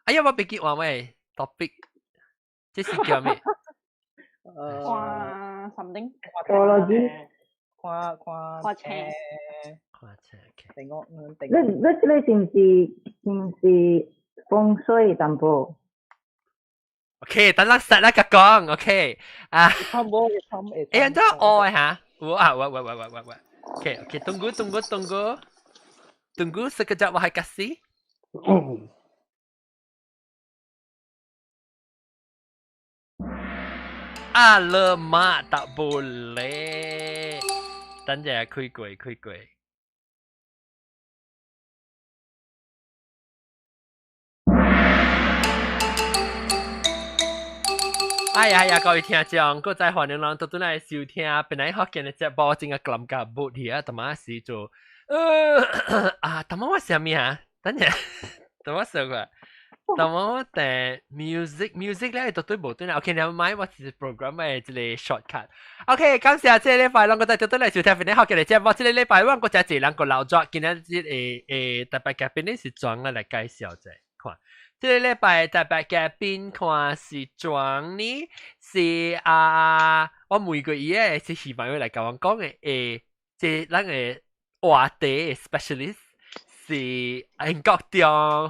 哎呀，我別記話喂，topic，這是叫咩？看 something。 Astrology。看看看車。看車，OK。定我定。你這個是毋是風水淡薄？ OK，等咱實啦個講，OK 啊。差唔多，差唔欸，按怎學嚇？有啊，喂喂喂喂喂喂。OK OK，tunggu tunggu tunggu. Tunggu sekejap, wahai kasih. Alamak, tak boleh. 等陣開櫃開櫃。哎呀呀，各位聽眾，閣再歡迎人倒轉來收聽。本來福建的節目真個尷尬無去啊，淡仔時做，啊，淡仔我啥物啊？等陣，等我想過，淡仔我訂 music music 咧，絕對無對啦。OK，你買我是 program 的一個 shortcut。OK，感謝這個禮拜，咱閣再倒轉來收聽本來福建的節目。這個禮拜我閣真濟人閣留作，今仔日特別嘉賓咧是怎來介紹者，看。這個禮拜特別嘉賓看是怎呢？是啊，我每個月是希望佢來共我講的，這咱的話題 specialist 是英國中，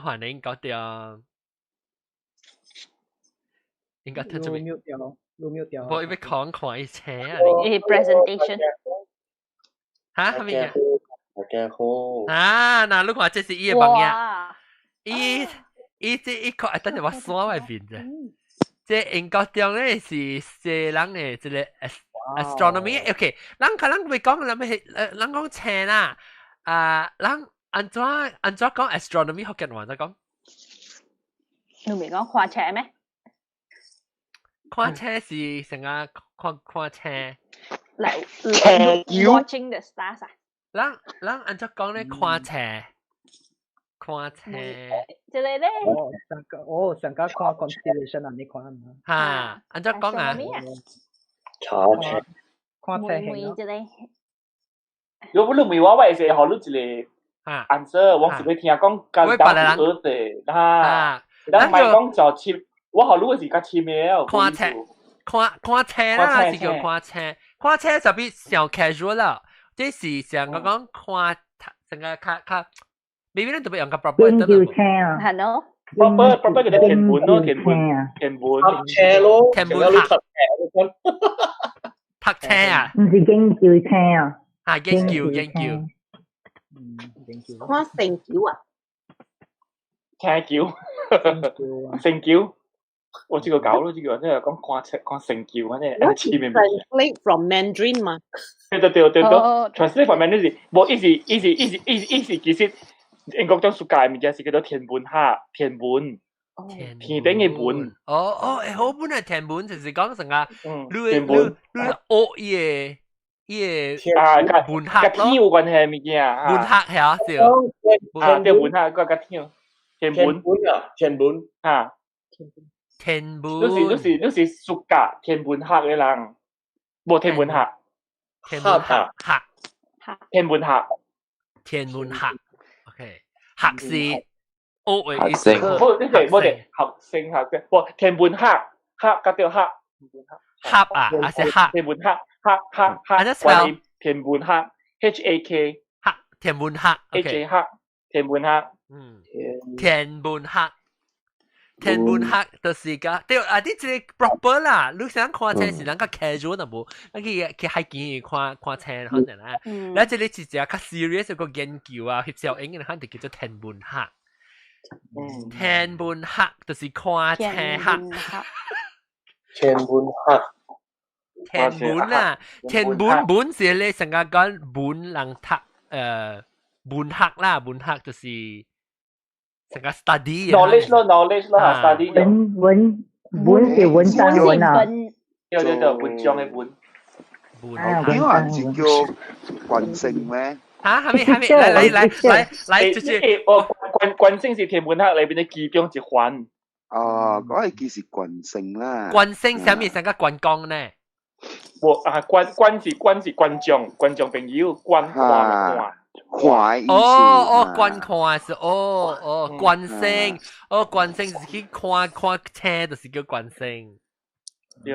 歡迎國中。應該聽出未？ mute 掉，mute 掉。我要看看伊車啊！ presentation。嚇？係咪啊？大家好。啊，嗱，你看這是伊的網頁，伊。伊這一個，等陣我刷外邊啫。這英國中咧是西人的這個 astronomy。OK，咱可能會講，咱咩？咱講星啦。啊，咱按怎講 astronomy 福建話怎講？你未講看星咩？看星是成個看看星。 Like watching the stars 啊？咱按怎講咧？看星。看星，這個咧？哦，上個哦，上個看 constellation 啊，你看嘛？嚇，按怎講啊？查星，看星星這個。如果你問我，我會使予你一個 answer，我是欲聽講簡單學的，哈。咱莫講就深，我予你是較深的。看星，看看星啦，是叫看星。看星就比上 casual 啦，這是上個講看，成個較較。maybe 咱特別用個 proper 研究星啊，係咯，proper proper 叫做天文咯，天文天文，讀車咯，天文學，讀車啊，毋是研究星啊，啊研究研究，嗯，研究，看星球啊，星球，星球，我這個搞咯，這個即係講看星看星球，反正我 translate from Mandarin 嘛，對對對對對，translate from Mandarin 是，無意思意思意思意思意思其實。英國中暑假物件是叫做天文學，天文，天頂的文。哦哦，好本來天文就是講成個，你天文，你學伊個伊個啊，文學佮天有關係物件，文學係啊，對，啊對文學佮佮天，天文啊，天文啊，天文，你是暑假天文學的人，無天文學，天文學，學，天文學，天文學。OK，學士，學的意思。好，你哋我哋學生學嘅，無天文學，學甲著學，學啊，還是學？天文學，學學學，關於天文學，H A K，學天文學，H A 學天文學，嗯，天文學，天文學就是個，對啊，你這個 proper 啦，你想看星是咱較 casual 淡薄，咱去海邊看看星可能啦，咱這個是一個較 serious 個研究啊，翕相影嘅，可能就叫做天文學。天文學就是看星學。天文學。天文啊，天文文是咧成個講文人讀文學啦，文學就是成個 study knowledge 咯，knowledge 咯，study 文文文是文章文啊，對對對，文章的文。你話是叫慣性咩？嚇，係咪係咪？來來來來來，就是哦，慣性是天文學裏邊的其中一環。哦，嗰個其實慣性啦。慣性啥物？成個觀光呢？無啊，觀觀是觀是觀眾，觀眾朋友，觀看的看，看意思。哦哦，觀看是哦哦，觀星，哦觀星是去看看星，就是叫觀星。對。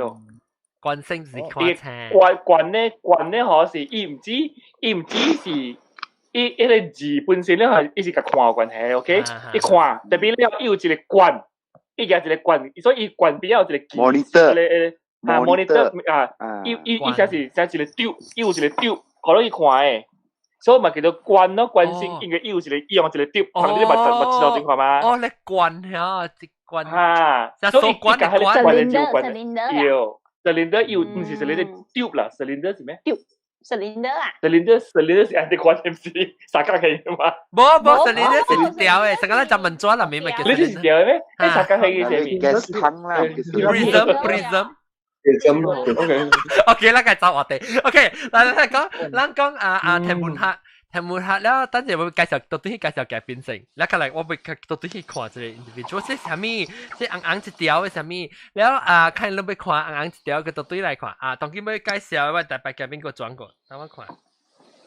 觀星就是看星。觀觀咧觀咧，可是伊毋知是伊伊個字本身咧係伊是佮看有關係，OK？伊看特別了，伊有一個觀，伊舉一個觀，所以伊觀邊有一個 monitor，啊 monitor 啊，伊伊伊寫是寫一個丟，伊有一個丟，可能伊看的。所以嘛叫做觀咯，觀星，因為伊有一個伊用一個丟，旁邊嘛嘛知道情況嘛。哦，你觀嚇，一觀。哈，所以伊佮彼個觀的就有關係。對，cylinder 有，毋是 cylinder tube 啦，cylinder 是咩？tube，cylinder 啊？cylinder 是按啲關唔是三角形嘛？無無，cylinder 是條的，成個咱就問紙內面咪叫。你是條的咩？你三角形嘅啥物？gas 湯啦，prism prism。 prism OK OK，咱該走話題。OK，來來講，咱講啊啊天文學。天文學了，等陣我介紹，到底去介紹嘉賓先。了，過來我會到底去看這個 individual 這啥物，這紅紅一條的啥物。了啊，看你欲看紅紅一條，佢到底來看啊。當今欲介紹，我特別嘉賓個轉過，等我看。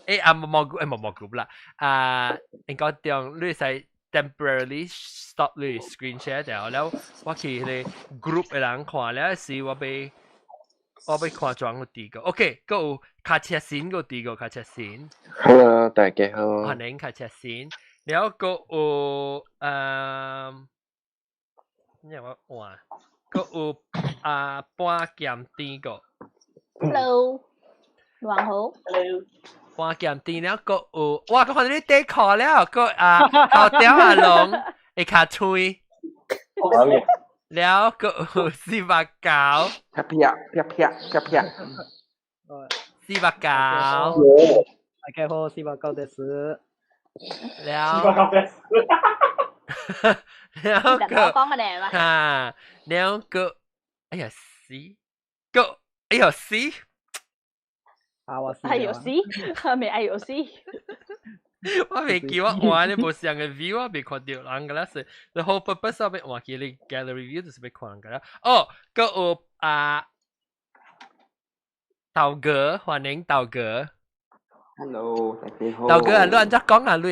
欸啊，毛毛菇，欸毛毛菇啦。啊，應該將你使 temporarily stop 你 screen share 掉，了我去彼個 group 的人看了時，我欲看轉個第個。OK，閣有卡車線個第個卡車線。 Hello，大家好。歡迎卡車線。了閣有咩我換，閣有啊半劍甜個。 Hello，黃好。 Hello。半劍甜了閣有，哇！閣看到你底褲了，閣啊頭條阿龍會較脆。了閣有489。啪啪啪啪啪啪。489。大家好，489です。了。 489です。了個。講嘅咧嘛。哈，了個，哎呀死，個，哎呀死。啊我哎呦死，未哎呦死。我未記我換你無相嘅 view，我未看到人個啦是，the whole purpose 我欲換去你 gallery view 就是欲看人個啦。哦，閣有啊，豆哥，歡迎豆哥。 Hello，大家好。豆哥啊，你按怎講啊？你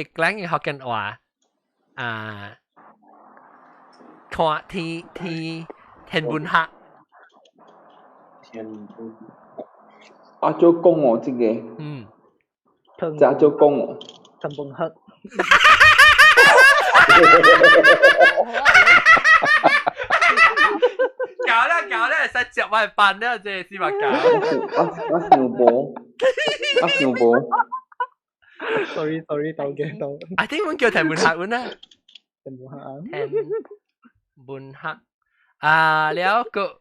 講嘅福建話啊，看天天天文學。天文。啊，做講哦，這個。嗯。這做講哦。天文學。搞啦搞啦，使接我班了，這是嘛搞？我想無，我想無。 Sorry sorry，豆嘅豆。啊，點樣叫天文學阮啊？天文學。天文學啊，了個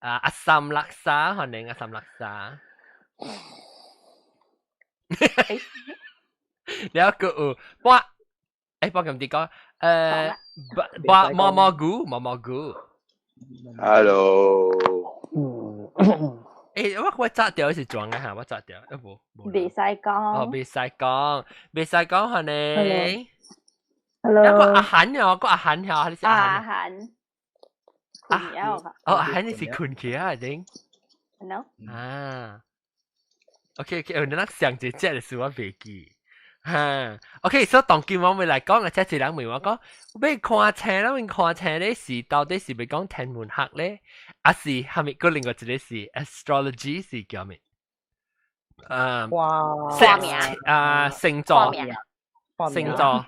啊阿三垃圾，可能阿三垃圾。了個有我，欸，我咁啲講，把毛毛菇，毛毛菇。 Hello。欸，我紮掉是裝啊嚇，我紮掉，欸無。袂使講。哦，袂使講，袂使講係呢。 Hello。一個阿韓呀，個阿韓呀，你是阿韓。阿韓。哦，阿韓你是困起啊，定？No。啊。OK OK，你那上一節的時我袂記。哈，OK，所以當今我們來講啊，這一人問我講，欲看星，咱看星咧是到底是欲講天文學咧，還是蝦米？閣另外一個是 astrology 是叫咩？啊，啊，星座，星座，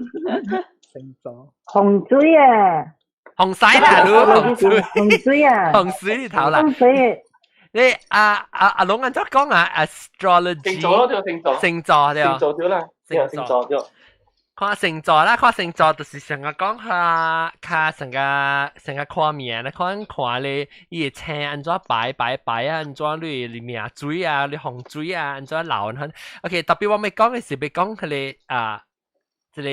星座，風水啊，風水啦，你風水，風水啊，風水你頭啦，風水。你阿阿阿龍按怎講啊？astrology 星座咯，對星座，星座對，星座對啦，星座對。看星座啦，看星座就是成日講較較成個成個看命咧，看看咧伊個星按怎擺擺擺啊，按怎你命水啊，你風水啊，按怎流很。OK，特別我欲講的是欲講彼個啊，這個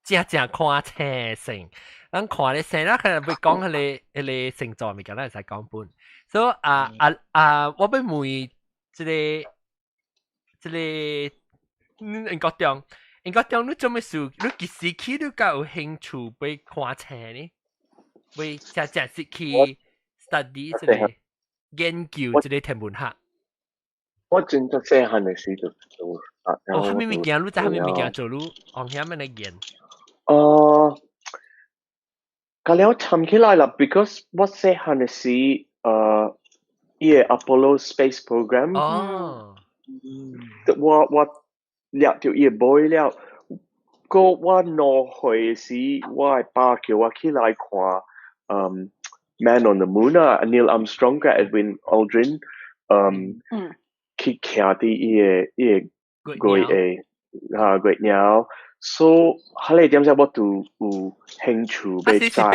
正正看星星，咱看咧星，咱可能欲講彼個彼個星座物件，咱會使講本。所以啊啊啊，我欲問這個這個，英國中。英國中你做咩事？你幾時起你較有興趣欲看星呢？欲正正式去 study 這個研究這個天文學。我真正細漢的時就做啊。哦，啥物物件？你知啥物物件做？你往遐物來研？哦，甲了參起來啦，because 我細漢的時，伊個 Apollo Space Program，我掠著伊個尾了，閣我2歲時，我的爸叫我起來看，Man on the Moon 啊，Neil Armstrong 佮 Edwin Aldrin，去徛佇伊個月的啊月鳥，所以彼個點仔我就有興趣欲知啊，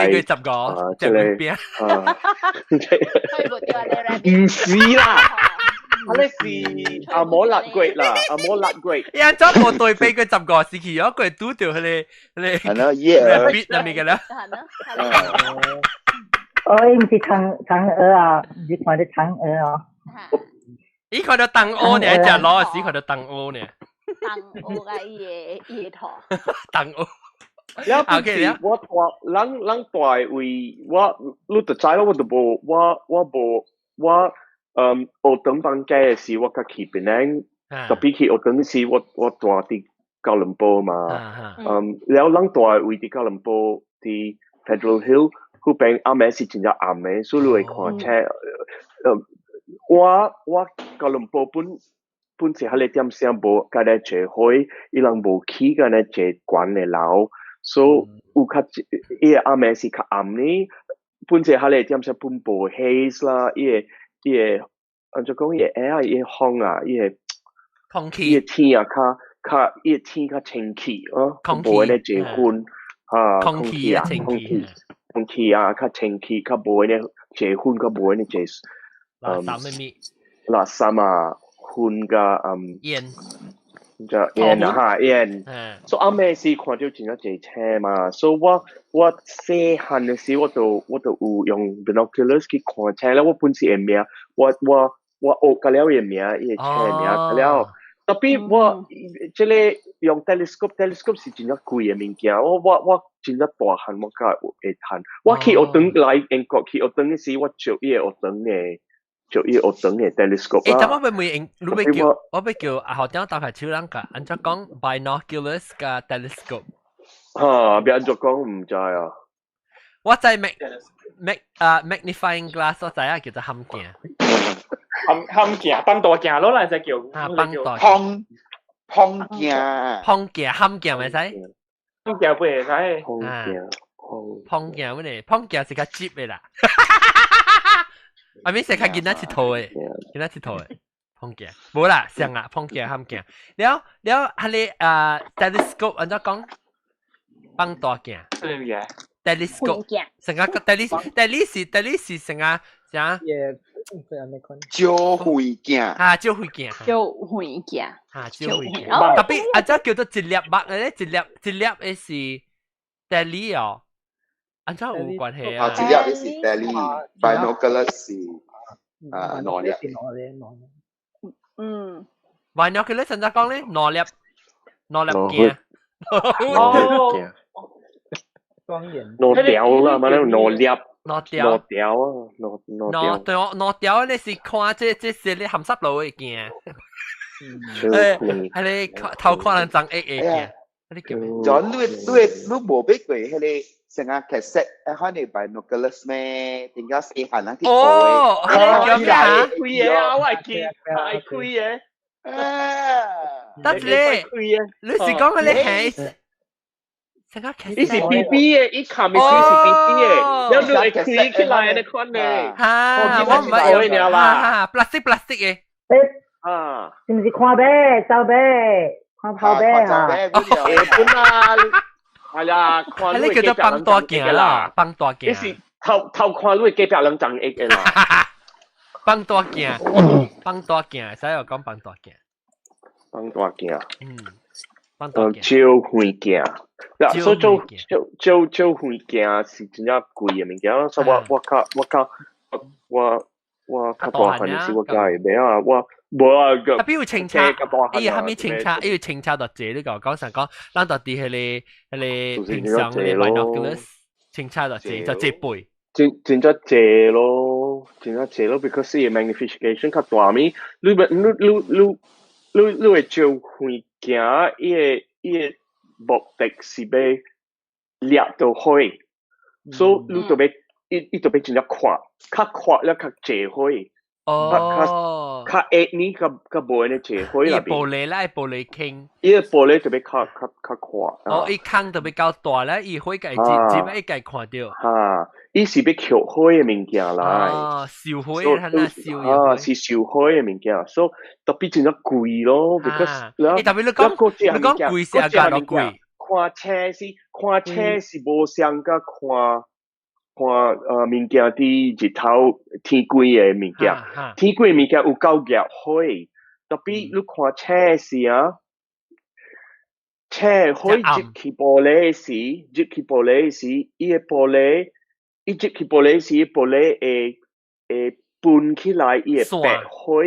這個啊，毋是啦，彼個是阿摩納月啦，阿摩納月。伊按怎無對八月十五時去，我過拄著彼個彼個係咯，耶，rabbit 那物個啦。哦，伊毋是嫦嫦娥啊，毋是看著嫦娥哦。伊看著東歐呢，食螺時看著東歐呢。東歐佮伊個兔。東歐。了本是我大，人人大位，我你就知咯，我就無，我無，我學堂放假的時，我較去檳城，特別去學堂時，我住佇吉隆坡嘛，了人大位佇吉隆坡佇 Federal Hill 彼邊暗暝是真正暗的，所以你會看車，我吉隆坡本本是彼個點聲無佮咧濟火，伊人無起佮咧濟懸的樓，所以有較伊個暗暝是較暗呢。本是彼個點聲本無 haze 啦，伊個按怎講伊個 air 伊個風啊，伊個空氣，伊個天啊較較伊個天較清氣哦，無按呢濟雲啊，空氣啊，空氣空氣啊較清氣，較無按呢濟雲，較無按呢濟垃圾物，垃圾啊，雲佮煙，就煙啊哈煙，所以暗暝時看著真正濟星嘛，所以我細漢的時我就有用 binoculars 去看星咧，我本是會名，我學甲了伊名，伊個星名甲了，特別我這個用 telescope，telescope 是真正貴的物件，我真正大漢我才會趁，我去學堂來英國去學堂的時，我借伊個學堂的。就伊學堂的 telescope 欸，但我欲問英，你欲叫我欲叫阿學長鬥下手人共按怎講 binoculars 佮 telescope？哈，欲按怎講毋知啊。我知 mag mag 啊 magnifying glass，我知影叫做譀鏡。譀譀鏡，放大鏡咯，咱才叫。啊，放大。放放鏡。放鏡、譀鏡會使？譀鏡袂使。放鏡，放鏡乜呢？放鏡是較摺的啦。阿咪是較囡仔𨑨迌的，囡仔𨑨迌的，放鏡。無啦，像啊，放鏡譀鏡。了了，彼個啊，telescope 按怎講？放大鏡。咩物件？telescope。成個 tele tele 是 tele 是成個啥？照遠鏡。啊，照遠鏡。照遠鏡。啊，照遠鏡。特別啊，這叫做一粒目的咧，一粒一粒的是 tele 哦。按怎有關係啊？啊，一粒的是 tele，binoculars 是啊兩粒。binoculars 按怎講咧？兩粒兩粒鏡。哦。雙眼。兩條啦，嘛，兩粒。兩條。兩條啊，兩兩兩條兩條，你是看這是你鹹濕佬的鏡。誒，係你偷看人長的鏡。你叫咩？就你無買過彼個成個 cassette，可能 binoculars 咩？點解細漢啊？哦，叫咩啊？開的啊，我會記，係開的。得咧，你是講彼個係？成個 cassette。伊是 BB 的，伊看的是 BB 的，了你會開起來按呢款的。哈，我毋捌用啦。 plastic plastic 的。欸，啊，是毋是看馬走馬看跑馬啊？欸，本啊，係啦，看你叫做放大鏡啦，放大鏡。你是偷偷看你隔壁人長翼的啦。放大鏡，放大鏡，使我講放大鏡。放大鏡。放大鏡。照遠鏡。嗱，所以照照照遠鏡是真正貴的物件，所以我較大漢的時我較會買啊，我無啊個。特別有清車，伊蝦米清車，伊有清車就濟，你講講實講，咱就佇彼個平常的 binoculars 清車就濟，就濟倍。真真正濟咯。咯，真正濟咯，because 伊 magnification 較大咪，你你你你你你會照遠鏡，伊個目的是欲掠著火，所以你就欲伊就欲真正闊，較闊了較濟火。較下呢較較無按呢濟火啦。伊玻璃啦，玻璃坑。伊個玻璃就欲較較較闊。哦，伊坑就欲較大咧，伊火會直接一共看著。哈，伊是欲吸火的物件來。哦，燒火，他那燒。啊，是燒火的物件，所以特別真正貴咯，because 欸，特別你講貴是啊，較貴。看車是無相佮看。看物件佇日頭天光的物件，天光的物件有夠熱火，特別你看星時啊，星火入去玻璃時，入去玻璃時，伊個玻璃，伊入去玻璃時，玻璃會會分起來，伊會白火，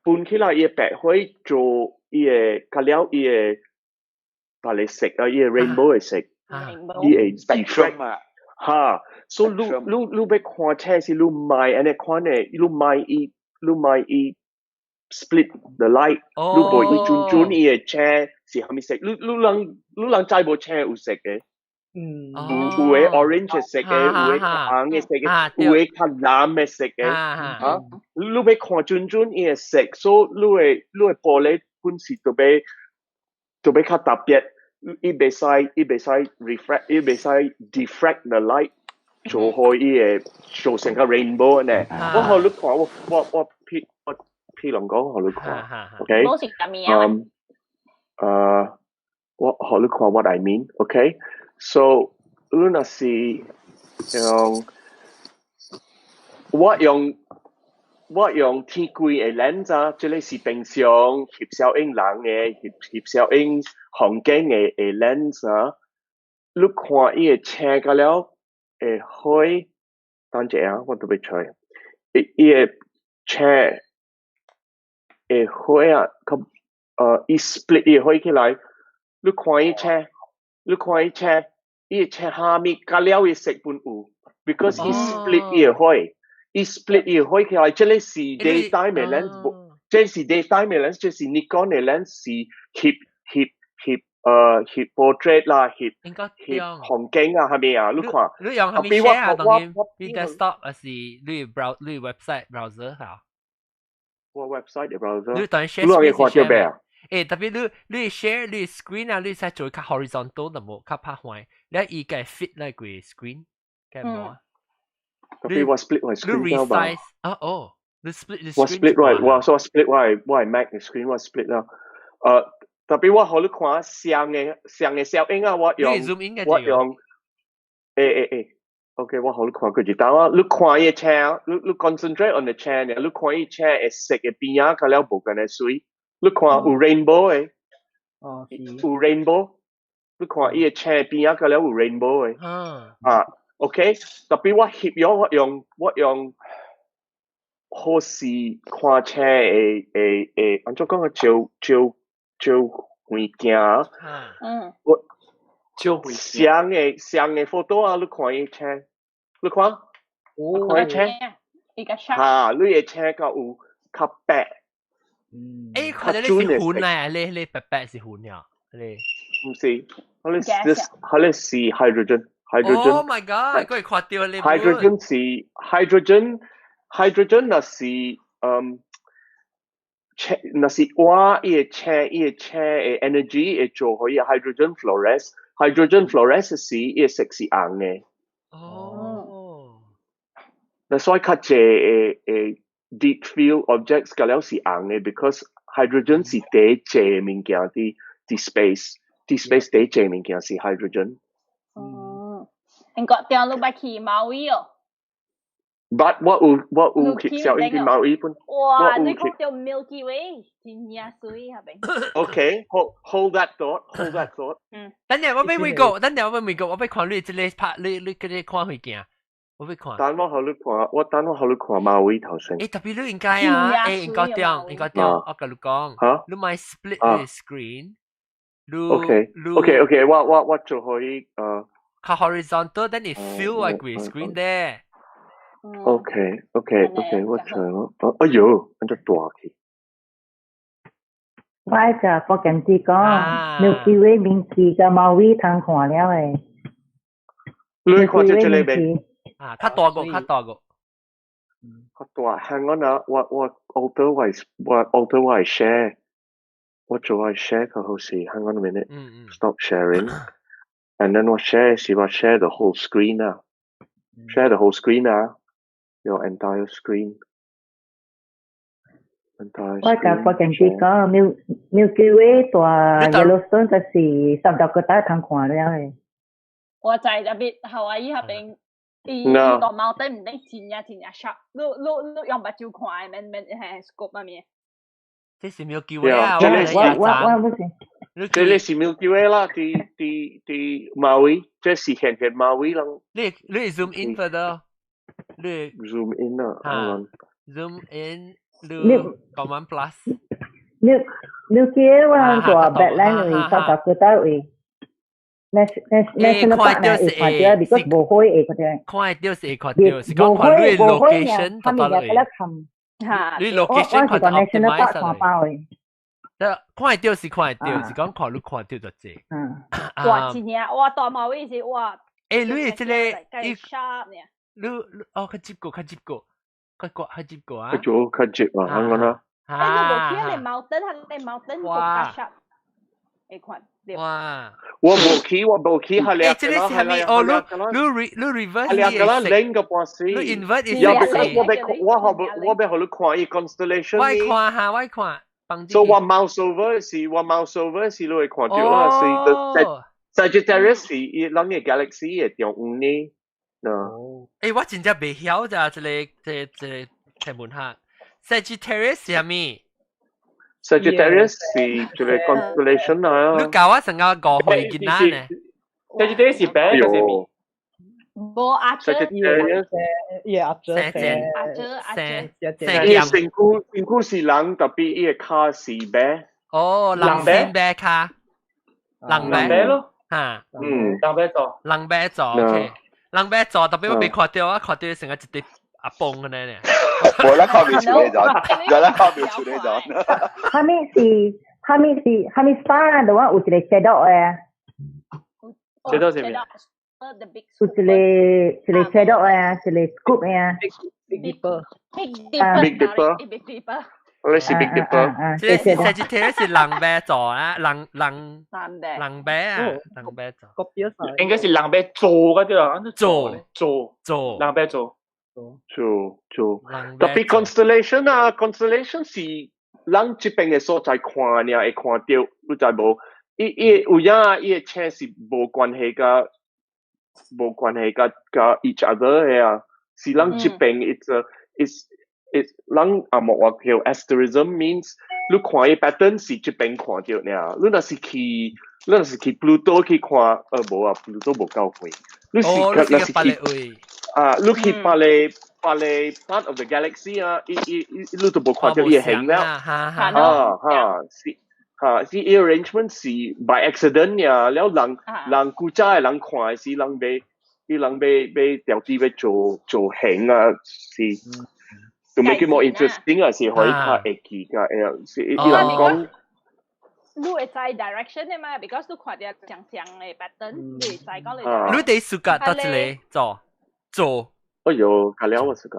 分起來伊會白火做伊個，較了伊個別个色啊，伊個 rainbow 的色，伊會 diffract 啊。哈，所以你你你欲看星時，你莫按呢款的，你莫伊，你莫伊 split the light，你無伊準準伊的星是啥物色，你你人你人知無星有色的？有有的 orange 色的，有的較紅的色的，有的較藍的色的，哈，你欲看準準伊的色，所以你的玻璃本是就欲就欲較特別。伊袂使 refract，伊袂使 diffract the light，做開伊個做成個 rainbow 呢。我予你看，我我我譬我譬如講，予你看，OK？冇是咁樣。我予你看 what I mean，OK？So 你若是用我用我用天櫃的 lens 啊，這个是平常翕相影人的翕翕相影風景的 lens 啊，你看伊的星甲了會火，等者啊，我都欲揣，伊伊的星會火啊，較伊 split 伊火起來，你看伊星，你看伊星，伊的星下面甲了伊色本有，because 伊 split 伊的火。伊 split 伊火起來，這个是 daytime 的 lens，這是 daytime 的 lens，這是 Nikon 的 lens 是翕翕翕翕 portrait 啦，翕翕風景啊，係咪啊？你看，你用係咪 share 啊？當然，你 desktop 還是你 browse 你 website browser 嚇？我 website 的 browser。你當 share 你可以看著咩啊？欸，特別你你 share 你 screen 啊，你使做較 horizontal 的無，較拍橫，你伊個 fit 那個 screen，該無啊？特別我 split 我 screen 你 resize 啊哦，你 split 我 split 我我說 split 我我 Mac 的 screen 我 split 啦，特別我予你看雙的雙的效應啊，我用我用，欸欸欸，OK，我予你看過一道啊，你看伊星，你你 concentrate on the 星，你看伊星的色的邊仔，甲了無仝的媠，你看有 rainbow 的，哦，有 rainbow，你看伊的星邊仔甲了有 rainbow 的，啊。OK，特別我翕咗我用我用好時看星的的的，按怎講啊？照照照遠鏡，我照遠雙的雙的 photo 啊，你看伊星，你看，你看伊星，哈，你的星較有較白，欸，看著你是雲啊，你你白白是雲啊，你毋是，彼个 this 彼个是 hydrogen。hydrogen。 Oh my god！閣會看著你。 hydrogen 是 hydrogen hydrogen 若是若是我伊個星伊個星的 energy 會做予伊 hydrogen fluoresce hydrogen fluoresce 時伊個色是紅的。哦。那所以較濟的的 deep field objects 甲了是紅的，because hydrogen 是第濟物件佇佇 space，佇 space 第濟物件是 hydrogen。你講掉你捌去 Maui 哦？捌，我有我有去小英去 Maui 本。哇！你看著 Milky Way，真正媠係咪？Okay，hold hold that thought，hold that thought。等陣我欲美國，等陣我欲美國，我欲看你這个拍你你嗰個看遠鏡，我欲看。等我予你看，我等我予你看 Maui 頭先。欸，特別你應該啊，欸，應該點，應該點，我共你講，你莫 split 你 screen，你 OK，OK，OK，我我我做予伊較 horizontal，等你 fill 我個 screen 咧。OK，我唱咯。哎喲，按怎大去？我愛甲福建子講，Milky Way 名字甲貓尾通看了的。你看這個未？啊，較大個，較大個。較大，hang on 啊，我 alter 我我 alter 我 share，我做我 share 較好勢，hang on a minute，stop sharing，and then 我 share 是我 share the whole screen 啊，share the whole screen 啊，your entire screen。我甲福建子講，Milky Way 大 Yellowstone 就是三十個大通看了的。我在特別夏威夷嗰邊，伊個 mountain 唔頂真正真正 sharp，你用目睭看的，免免係 scope 啊咩？這是 Milky Way 啊！我我不是。這個是 Milky Way 啦，佇佇佇 Maui，這是現現 Maui 啦。你 zoom in further，你 zoom in 啊，zoom in，你 Command plus。 Milky Way 我大 Badland 位，三十個大位。National Park 呢會看到，because 無火會看到。看到是會看到，是講看你 location 得到嚟。你 location 看到 National Park 看包的。看到是看到，是講看你看到就濟。嗯。哇！真正哇，大毛位是哇。你這個伊，你哦，較接過，較接過，較過較接過啊。較早較接啊，咁樣啦。你無去那個 mountain，那個 mountain 更加 sharp，會看。哇！我無去，我無去，係兩個啦，係兩個啦。你 re 你 reverse 係兩個啦，兩個半死。你 invert 是。我欲我我我欲予你看伊 constellation。我看下，我看。所以我 mouse over 是，我 mouse over 是你會看到啦，是 Sagittarius 是伊咱個 galaxy 的中央呢。我真正袂曉咋，這個這這個天文學。Sagittarius 是啥物？ Sagittarius 是一個 constellation 啊。你教我成個5歲囡仔呢？Sagittarius 是白還是咩？無阿姐， Sagittarius 伊阿姐，阿姐阿姐，伊身軀身軀是人，特別伊个跤是白。哦，人先白跤，人白咯，嚇，人白做，人白做，OK，人白做，特別我未看到，我看到成個一隻阿崩咁樣呢。無啦，看袂出來咗，有啦，看袂出來咗。哈密是哈密是哈密 star 的話，有一個 shadow 的。 shadow 是咩？有一個 shadow 的，一個 scoop 的。 Big Dipper。 Big Dipper。 Big Dipper。我是 Big Dipper。這個 Sagittarius 是人馬座啊，人人人馬啊，人馬座。應該是人馬座嗰啲啦，座座座，人馬座。做做，特別 constellation 啊，constellation 是咱這邊的所在看爾會看到，你知無？伊伊有影伊的星是無關係佮無關係佮佮 each other 的啊，是咱這邊 it's a it's 咱阿莫話叫 asterism means 你看伊 pattern 是這邊看到爾，你若是去 Pluto 去看，無啊，Pluto 無夠遠，你是若是去。啊，你去別个別个 part of the galaxy 啊，伊伊伊你都無看到伊形了。啊哈，是哈，是 arrangement 是 by accident 呀，了人人古早的人看的是人欲伊人欲欲調啲欲做做形啊，是 to make it more interesting 啊，是可以較會記㗎，是伊人講。你會知 direction 的嘛？because 你看到長長的 pattern，你會知講你。你得暑假到這裡做。做，哎呦，較了我暑假。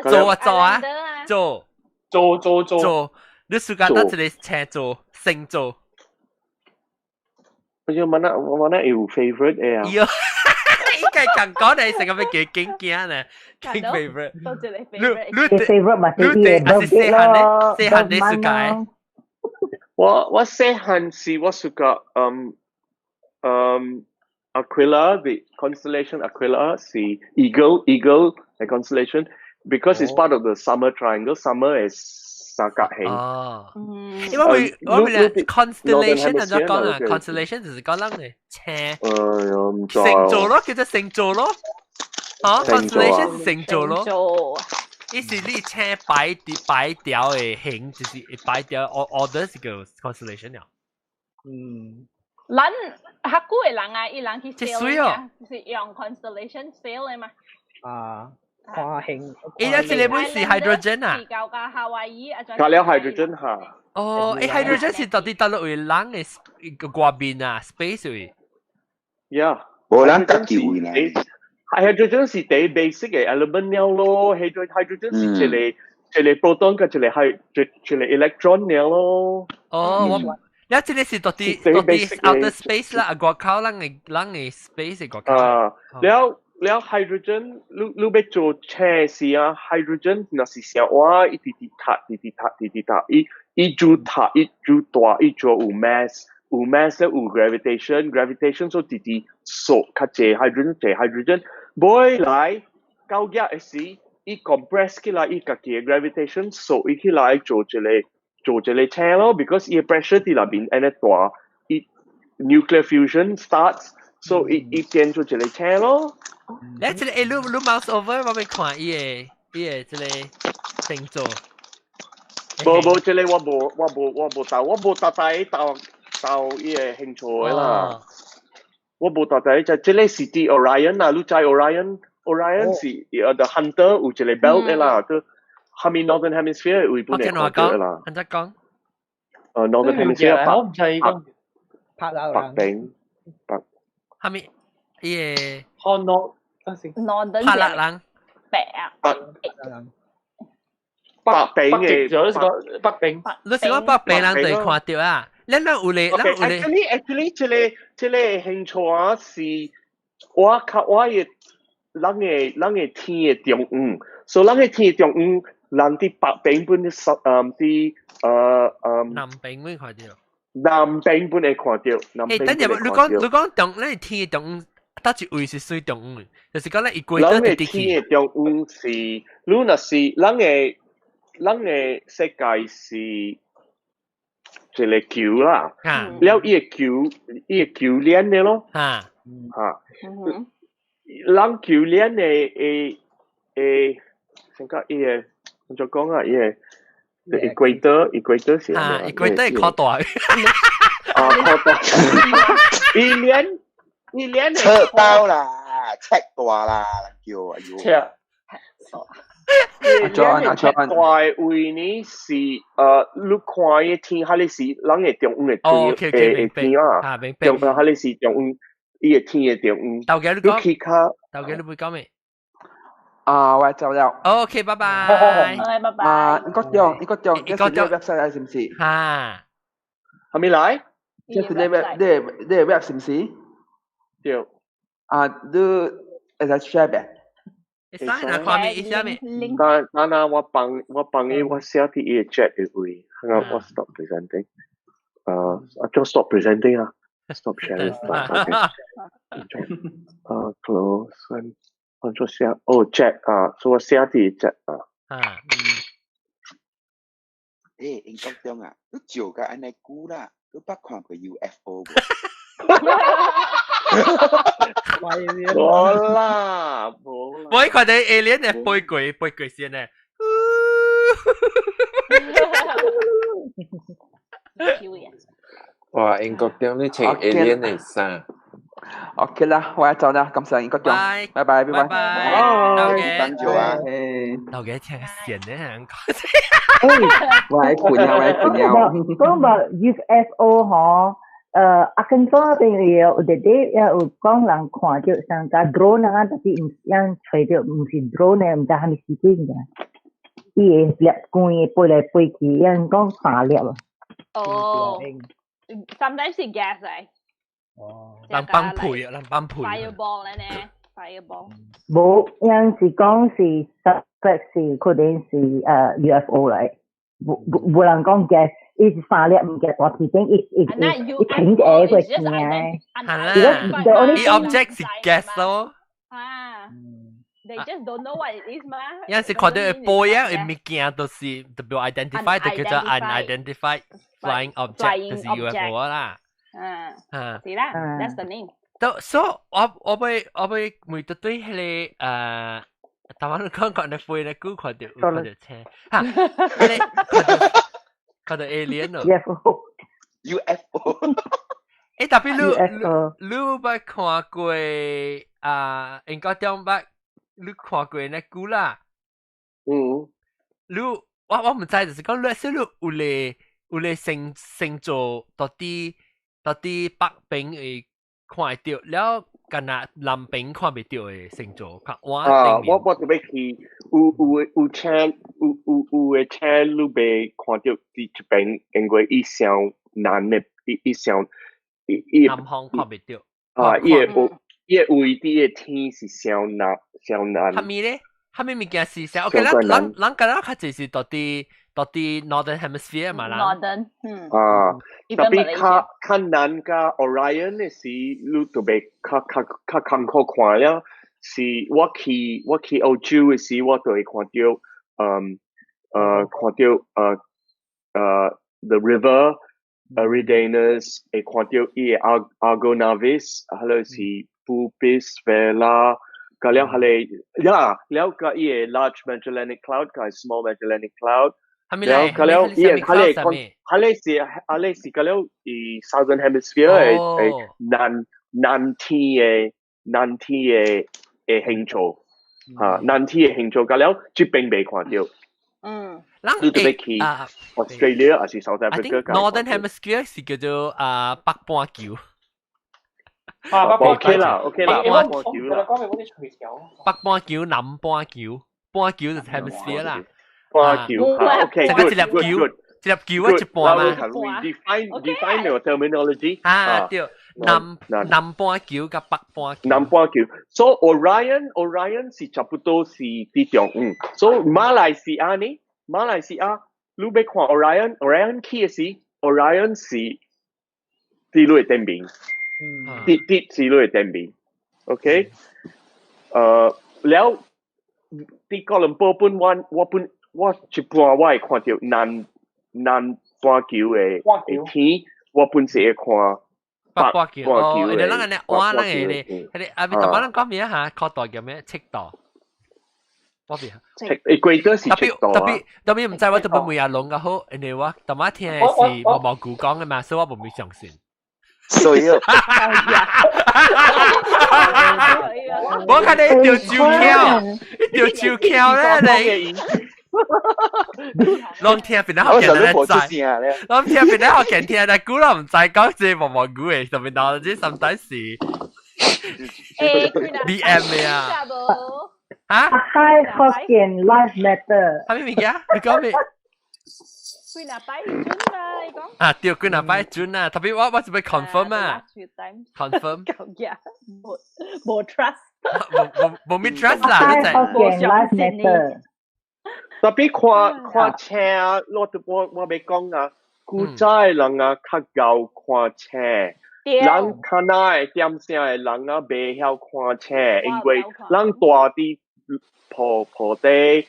做啊做啊，做做做做做，你暑假到這裡請做，星座。哎呦，問啊，我問啊，有 favorite 的啊？喲，應該講講你成個咩叫經驚呢？經 favorite。到這裡 favorite。你 favorite 嘛是伊的 birthday 咯，細漢你暑假。我細漢時我暑假，嗯嗯。Aquila, the constellation Aquila, 是 eagle, eagle, the constellation, because it's part of the summer triangle. Summer is 三角形。哦，因為我我哋 constellation 係點講啊？constellation 就是講咱嘅星。唔知。星座咯，叫做星座咯。啊，constellation 星座咯。意思你星擺擺條的形，就是擺條 order 是叫 constellation 了。咱較久的人啊，伊人去 sail 啊，是用 constellation sail 的嘛。啊，看星。伊咧這個本是 hydrogen 啊？教架夏威夷啊，加了 hydrogen 嚇。哦，誒 hydrogen 是到底佗落位人的外面啊，space 位。 Yeah。無人家己位呢。 Hydrogen 是第 basic 嘅 element 了咯，hydrogen 是一個一個 proton 佮一個 hy 一個 electron 了咯。哦，我了這個是到底到底 outer space 啦，啊外口咱的咱的 space 的外口。啊，了了 hydrogen 你你欲做車時啊，hydrogen 若是小話，伊直直塔，直直塔，直直塔，伊伊就塔，伊就大，伊就有 mass，有 mass 有 gravitation，gravitation 所直直索較濟 hydrogen 濟 hydrogen，尾來到額的時，伊 compress 起來，伊家己的 gravitation 索伊起來做一個做一個車咯，because 伊的 pressure 佇內面按呢大，伊 nuclear fusion starts，so 伊伊變做一個車咯。你這個欸，你你 mouse over 我欲看伊的伊的這個星座。無無，這個我無我無我無到，我無逐逐到到伊的興趣的啦。我無逐逐就這個是佇 Orion 啊，你知 Orion？Orion 是 The Hunter 有一個 belt 的啦，都下面 Northern Hemisphere 位本會看到的啦。按怎講？Northern Hemisphere 我唔知講。拍北邊北。下面伊個。看諾，等先。 Northern 拍落人。白啊。北北邊嘅，咗個北邊。你是講北邊人就會看到啊？咱咱有咧，咱有咧。 Actually，actually，這個這個興趣啊，是我較我的咱的咱的天的中央，所以咱的天的中央，人佇北邊本十佇南邊會看到。南邊本會看到。南邊。等陣，你講你講中，咱天的中央，佗一位是水中央？就是講咱伊規咱的天的中央是，你若是咱的咱的世界是一個球啦，了伊個球，伊個球鏈的咯，嚇，咱球鏈的會會，先講伊個，怎講啊？伊個 equator，equator 是啊，equator 會較大，啊，較大，伊連伊連尺刀啦，尺大啦，叫哎呦，尺。阿 John 阿 John，大位呢是你看伊天，彼个是咱的中央的天的天啊，中央彼个是中央，伊的天的中央。豆家你講，你去較，豆家你會講咩？啊，我走了。 OK，拜拜。拜拜。啊，你個中，你個中，這是你 website 是唔是？哈。係咪來？這是你 web，你你 web 是唔是？對。啊，你會使 share べ？會使啊，看咩？伊寫咩？等等下，我幫我幫伊，我寫佇伊個 chat 的位，我我 stop presenting。啊，就 stop presenting 啊，stop sharing。啊，close，我做寫，哦 chat 啊，所以我寫佇 chat 啊。啊。誒，英國中啊，你照甲按呢久啦，你捌看過 UFO 無？無啦，無啦。我看到 alien 的飛過飛過先呢。哇！英國中你穿 alien 的衫。 OK 啦，我走啦，感謝英國中，拜拜拜拜。拜拜。等住啊。老嘅聽線呢，我喺盤啊，我喺盤啊。講話 UFO 嗬。阿根廷嗰邊有啲啲有講人看到像個 drone 啊，但是毋樣揣著毋是 drone 的，毋知啥物事情嘅。伊會粒光飛來飛去，樣講三粒啊。哦，sometimes 是 gas 嚟。哦。人放屁啊，人放屁。 Fireball 咧呢，fireball。無，樣是講是 suspect 是可能是UFO 嚟，無無無人講 gas。伊是三粒物件大天頂，伊伊伊伊停一下過天嘅。係啦，伊 object 是 gas 咯。啊，they just don't know what it is 嘛。有陣時看到一杯啊，物件都是特別 identify 就叫做 unidentified flying object，就是 UFO 啦。嗯，是啦，that's the name。都所以我我會我會每對對彼個台灣講講的飛咧，久看到有看到車，哈，彼個看到看到 alien 咯。 UFO。 UFO。欸，特別你你你捌看過啊？英國中捌，你看過那久啦。嗯。你我毋知，就是講你說你有咧星座到底北邊會看會著，了敢若南邊看袂著的星座，較碗啊，我特別去有車有的車你袂看著佇這邊，因為伊上南的伊上伊南方看袂著。啊，伊的位佇的天是上南上南。蝦米咧？蝦米物件是啥？OK，咱敢若較濟是到底 Northern Hemisphere 嘛啦。 Northern，嗯。啊，特別較南甲 Orion 的時，你特別較艱苦看了。是我去澳洲的時，我就會看著，看著the river Eridanus，會看著伊的 Argo Navis，還有是 Puppis Vela。個了係你呀，了個伊個 Large Magellanic Cloud 個 Small Magellanic Cloud，了個了伊個係你係是個了伊 Southern Hemisphere 的南天的星座，嚇南天的星座個了這邊袂看著。你特別去 Australia 還是 South Africa？ Northern Hemisphere 是叫做啊北半球。啊， OK 啦，OK 啦，北半球啦。北半球、南半球，半球就是 hemisphere 啦。半球，OK，一粒球，一粒球啊，一半嘛。 Define your terminology。啊，對，南半球佮北半球。南半球，so Orion 是差不多是佇中午。so 馬來西亞呢？馬來西亞，你欲看 Orion，Orion 起的時，Orion 是佇你的頂面。佇是你的頂面，OK？了，佇哥倫布本我一半我會看著南半球的天，我本是會看北半球。哦，你咱按呢換咱個咧，彼个啊，逐擺咱講咩哈？靠大叫咩？赤道。我邊？ Equator 是赤道。特別毋知我特別問阿龍較好，因為我逐擺聽的是毛毛菇講的嘛，所以我無會相信。所以，我看你一條手巧，一條手巧咧你。攏聽邊個福建人知，攏聽邊個福建聽，但古攏毋知講這毛毛菇的，特別腦子sometimes 是 BM 的啊。啊？海福建 life matter。啥物物件？你講咩？幾若擺準啊！伊講。啊，對，幾若擺準啊！特別我是欲 confirm 啊，confirm。無 trust。無無無 trust 啦，你知。福建 life matter。特別看看車，我欲講啊，古早的人啊較𠢕看星，人較若的點聲的人啊袂曉看星，因為人蹛佇坡地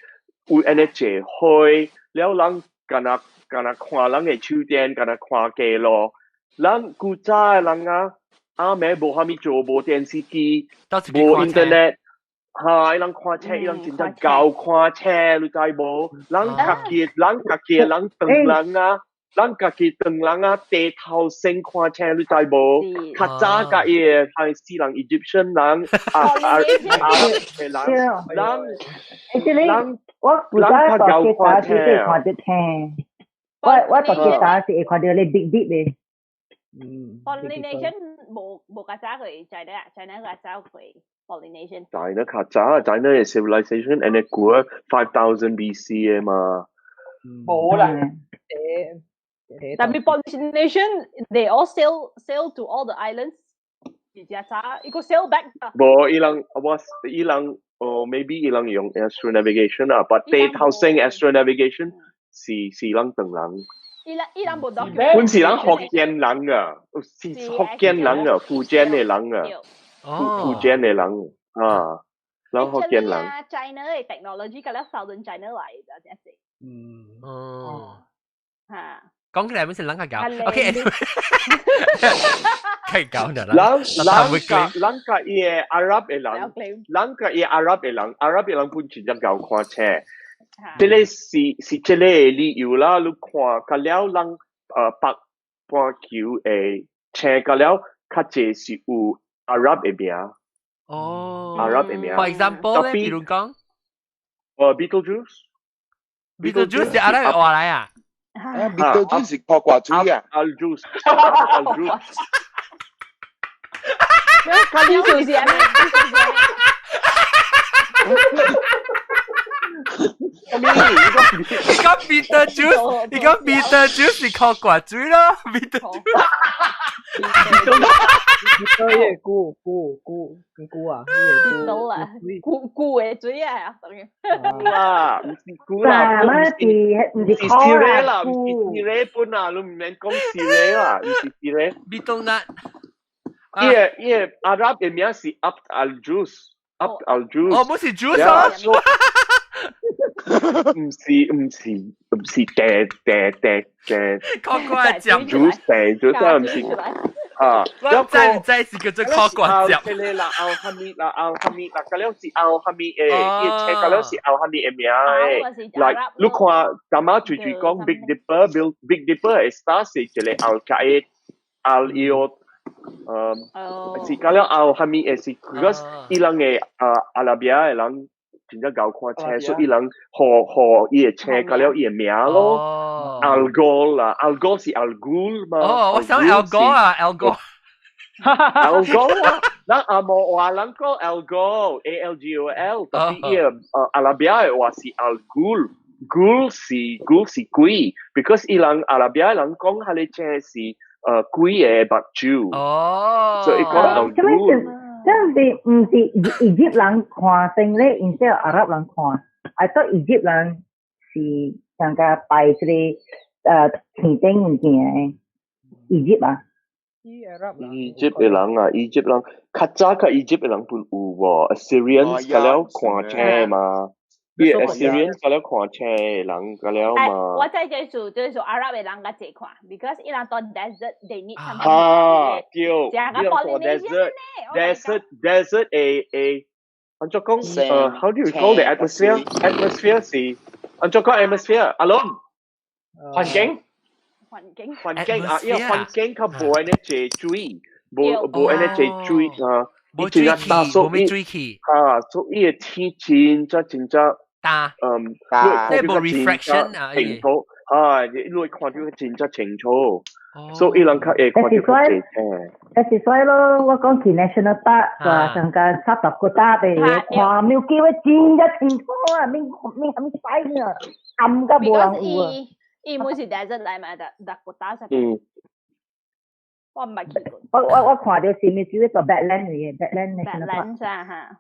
有按呢濟火，了人敢若看人的手電，敢若看街路。人古早的人啊，暗暝無啥物做，無電視機，無 internet。哈！伊人看冊，伊人真正𠢕看冊，你知無？人家己人唐人啊，人家己唐人啊，低頭先看冊，你知無？較早佮伊個係死人 Egyptian 人啊啊啊人人人，我古早大吉他是會看著聽，我大吉他是會看著咧 big big 的。嗯。Polynesian 無較早去 China，China 較早去。Polynesian。 China 較早，China 嘅 civilization 按呢久 5000 BC 的嘛。無啦，特別 Polynesian they all sail to all the islands。而家早伊個 sail back。無，伊人我伊人哦，maybe 伊人用 astronavigation 啊，but 地頭先 astronavigation 是人唐人。伊人無 document。本是人福建人啊，是福建人啊，福建的人啊。福建的人啊，人福建人。 China 的 technology 佮了 Southern China 來的，這是。嗯。哦。嚇。講起來本是人較𠢕，OK。可以講的啦。人佮伊个 Arab 的人，人佮伊 Arab 的人，Arab 的人本真正𠢕看星。這个是這个理由啦，你看佮了人北半球的星佮了較濟是有 Arab 的名。哦。阿拉伯的名。 For example 咧，比如講，Betelgeuse。 Betelgeuse 是阿拉伯話來啊？啊，Betelgeuse 是靠掛水啊。 Al-Juice。Al-Juice。咖喱就是咩？咩？你講 Betelgeuse，你講 Betelgeuse 是靠掛水咯，Betelgeuse。對，菇菇菇菇啊，到啦，菇菇的水啊，等於。菇啦，唔是菇啦，唔是唔是是啦，唔是蛇本啊，你唔免講蛇啦，唔是蛇。 Betel nut。伊個伊個阿拉伯名是 Abd al-Jus，Abd al-Jus。哦，唔是 juice 啊。唔是唔是唔是地地地地。靠瓜汁。 juice 地 juice 啊，唔是。啊，我知唔知是叫做靠瓜汁？啦，奧哈密啦，奧哈密啦，嗰了是奧哈密誒，伊車嗰了是奧哈密的名誒。來，你看，今仔隨隨講 Big Dipper，Big Dipper 的 star 是一個 Al Qaeda，Al 嗯，是嗰了奧哈密的是，because 伊人的啊阿拉伯的人真正𠢕看車，所以伊人號號伊的車嗰了伊的名咯。Al Gore 啦，Al Gore 是 Al Ghul 嘛。哦，我想 Al Gore 啊，Al Gore。 Al Gore 啊，咱阿無話人講 Al Gore，A L G O L，特別伊個阿拉伯的話是 Al Ghul，Ghul 是 Ghul 是鬼，because 伊人阿拉伯人講彼个車是鬼的目睭。哦。所以講 Al Ghul。這樣是唔是埃及人看星咧？然之後阿拉伯人看，I thought 埃及人是上個拜這個天頂物件的，埃及啊。埃及的人啊，埃及人較早較埃及的人本有喎，Assyrians 甲了看星嘛，伊 Assyrians 甲了看星的人甲了嘛。我知這數這數阿拉伯人較濟看，because 伊人到 desert they need something。啊，對，伊人到 desert，desert desert 會會，按怎講？How do you call the atmosphere？atmosphere 是按怎講 atmosphere？阿龍，環境。環境環境啊，因為環境較無按呢濟水，無無按呢濟水啊，無水氣，無咩水氣啊，所以個天真正真正焦，嗯，即係無 reflection 啊，清楚啊，你會看到真正清楚，所以人較會看到較濟星。但是所以咯，我講去 National Park 啊，上個沙特國家的看 Milky Way 真正清楚啊，免免咁使啊，暗甲無人有啊。伊毋是 desert 來嘛，Dakota 上。嗯。我毋捌去過。我看到是咪主要做 Badland 嚟嘅，Badland National Park。 Badlands 啊嚇，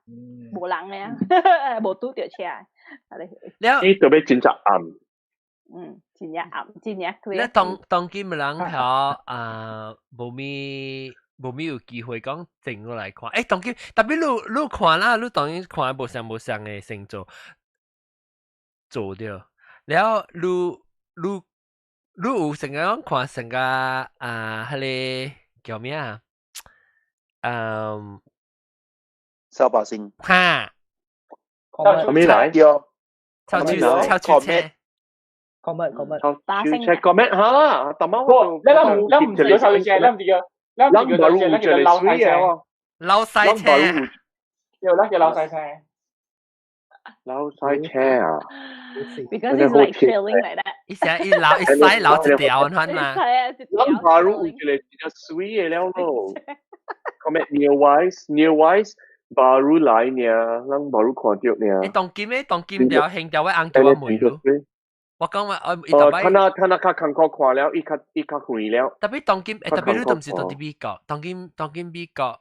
無人嘅，無拄著車。了。伊特別真正暗。嗯，真正暗，真正 clear。你當當今人曉啊，無咪無咪有機會講靜落來看。欸，當今特別你你看啦，你當然看無相無相的星座做著，了你。你你有成日講看成個啊，彼個叫咩啊？嗯，掃把星。哈，啥物來？對，超出超出車。 Comet comet。超出車 comet 哈啦，但係我你諗諗唔是叫超出車，諗唔是叫，諗唔是叫超出車，咱叫做流西車。流西車。對，咱叫流西車。流西車啊！ Because it's like trailing like that。伊成一流一使流一條咁嘛。係啊，咱馬路有一個比較水的了咯。Comet Neowise，Neowise 馬路來呢，咱馬路看到呢。你當今咧，當今條興條我翁叫我問你。我講話我伊特別。他那他那較艱苦看了，伊較伊較遠了。特別當今，特別你都毋是佇美國，當今當今美國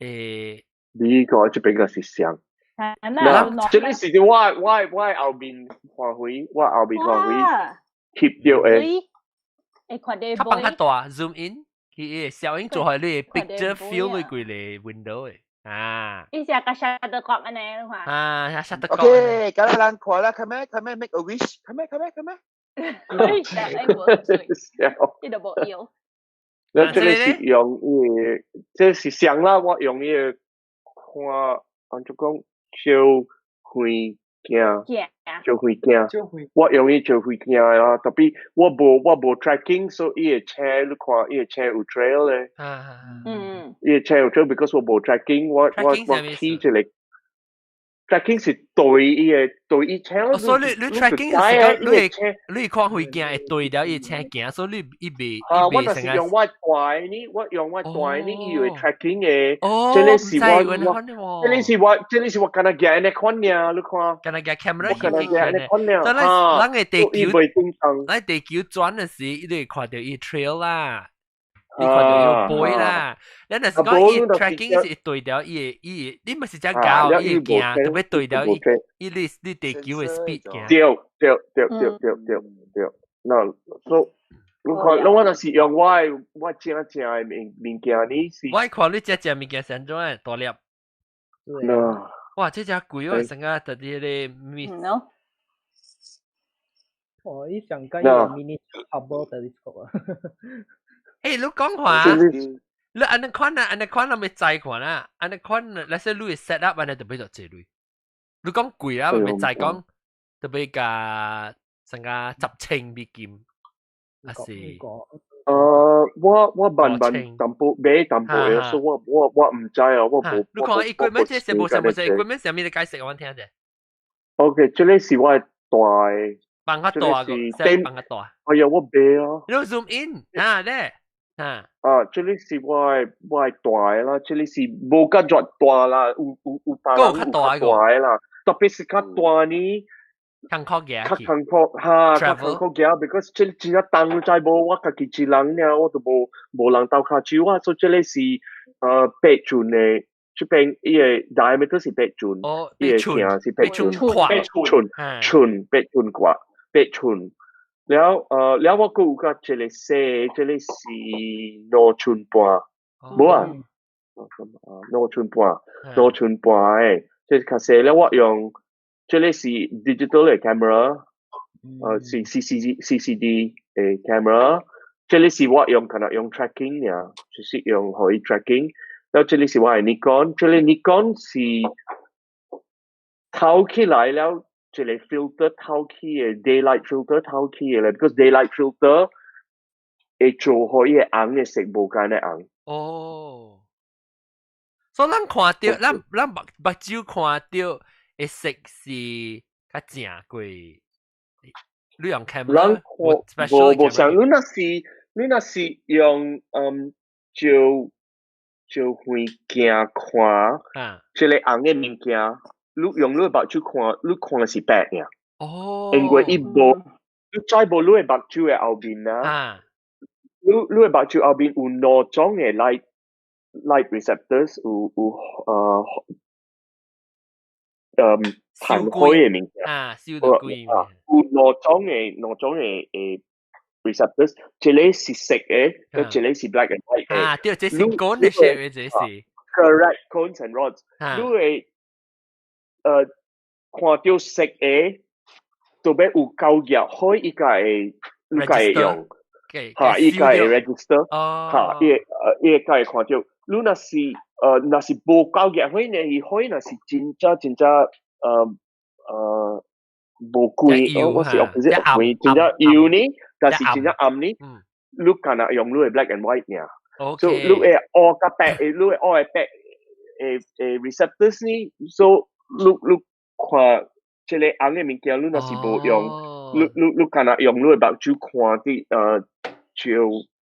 誒。美國這邊個是啥？嗱，這個是我我我後面看開，我後面看開翕著的。會看到。較放較大，zoom in，佢個效應做予你 picture fill 你規个 window 的啊。伊是共 Shutterstock 按呢，你看。啊，Shutterstock。 OK，咁咱看啦，come come make a wish，come come come。你都無要。那這個是用伊個，這是上啦，我用伊個看，按怎講？小遠鏡，鏡照遠鏡，我用伊照遠鏡啦，特別我無 tracking，所以伊的車你看伊的車有 trail 咧。伊的車有 trail，because 我無 tracking，我起一個 tracking 是對伊的對伊車。哦，所以你 tracking 是講你會看遠鏡會對著伊車行，所以你伊袂啊，我伊袂成就是用我大呢，我用我大呢，伊有 tracking 的。哦，這個是我我，這個是我，這個是我敢若舉按呢款爾，你看。敢若舉 camera 我敢若舉按呢款爾。所以咱的地球，咱地球轉的時，你會看著伊 trail 啦，你看著伊背啦。咱若是講伊 tracking 是對著伊的伊，你毋是只狗，伊會行，特別對著伊伊你你地球的 speed 行。對對對對對對對，那所你看，我若是用我的我正正的物物件，你是我看你這隻物件是按怎的大粒？那哇，這隻貴哦，成個特別的咪。哦，伊上蓋有 mini Hubble telescope 啊。欸，你講話，你按呢款啊，按呢款，咱欲知看啊，按呢款，let's say 你 set up 按呢特別就這類。你講貴啊，欲知講特別共成個10千美金，還是？我慢慢淡薄買淡薄的，所以我毋知啊，我無。你看 equipment 這是無啥無啥 equipment 啥物你解釋我聽者。 OK，這個是我的大的。放較大個，放較大。哎呀，我買啊。你 zoom in 啊咧，啊。啊，這個是我的大的啦，這個是無較熱大啦，有別人有較大的啦，特別是較大呢。艱苦行，較艱苦哈，較艱苦行，because 這真正重你知無？我家己一人爾，我都無無人鬥跤手啊，所以這個是8寸的，這邊伊的 diameter 是八寸，伊的徑是八寸，八寸寸八寸掛八寸。了了我閣有較一個細，這個是2寸半，無啊，2寸半，2寸半的，這是較細。了我用。這個是 digital 的 camera，是 CCD 的 camera。這個是我用，可能用 tracking 呀，就是用予伊 tracking。然後這個是我的 Nikon，這個 Nikon 是透起來了，這個 filter 透起的 daylight filter 透起的咧，because daylight filter 會做予伊的紅的色無共的紅。哦，所以咱看著，咱目睭看著的色是較正過，你用 camera，無無像你若是用照遠鏡看，這個紅的物件，你用你的目睭看，你看的是白爾。因為伊無，你知無你的目睭的後面啊？你的目睭後面有兩種的 light receptors，有碳火的物件。啊，燒到鬼。有兩種的 receptors，一個是色的，一個是 black and white 的。啊，對，這是 cone 的 shape 這是。 Correct, cones and rods。你會看著色的，特別有夠熱，火伊才會你才會用。哈，伊才會 register。哈，伊會才會看著。你若是無夠熱火呢，伊火若是真正真正無光，我是 opposite 光，真正油呢，但是真正暗呢，你敢若用你的 black and white 爾。所以你會烏佮白，你會烏的白的 receptors 呢，所以你看這個紅的物件，你若是無用，你敢若用你的目睭看佇照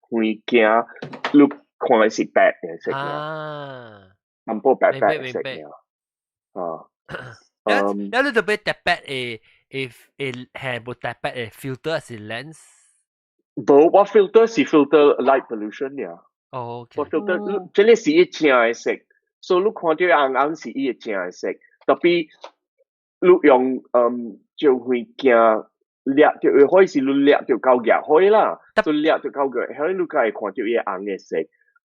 遠鏡，你看的是白的色爾，淡薄白白的色爾，啊。了你特別特別的會係無特別的 filter 還是 lens？無，我 filter 是 filter light pollution 爾。哦，我 filter 這個是伊正的色，所以你看著紅紅是伊的正的色，特別你用照遠鏡掠著的火是你掠著夠熱火啦，所以掠著夠熱火，你才會看著伊的紅的色。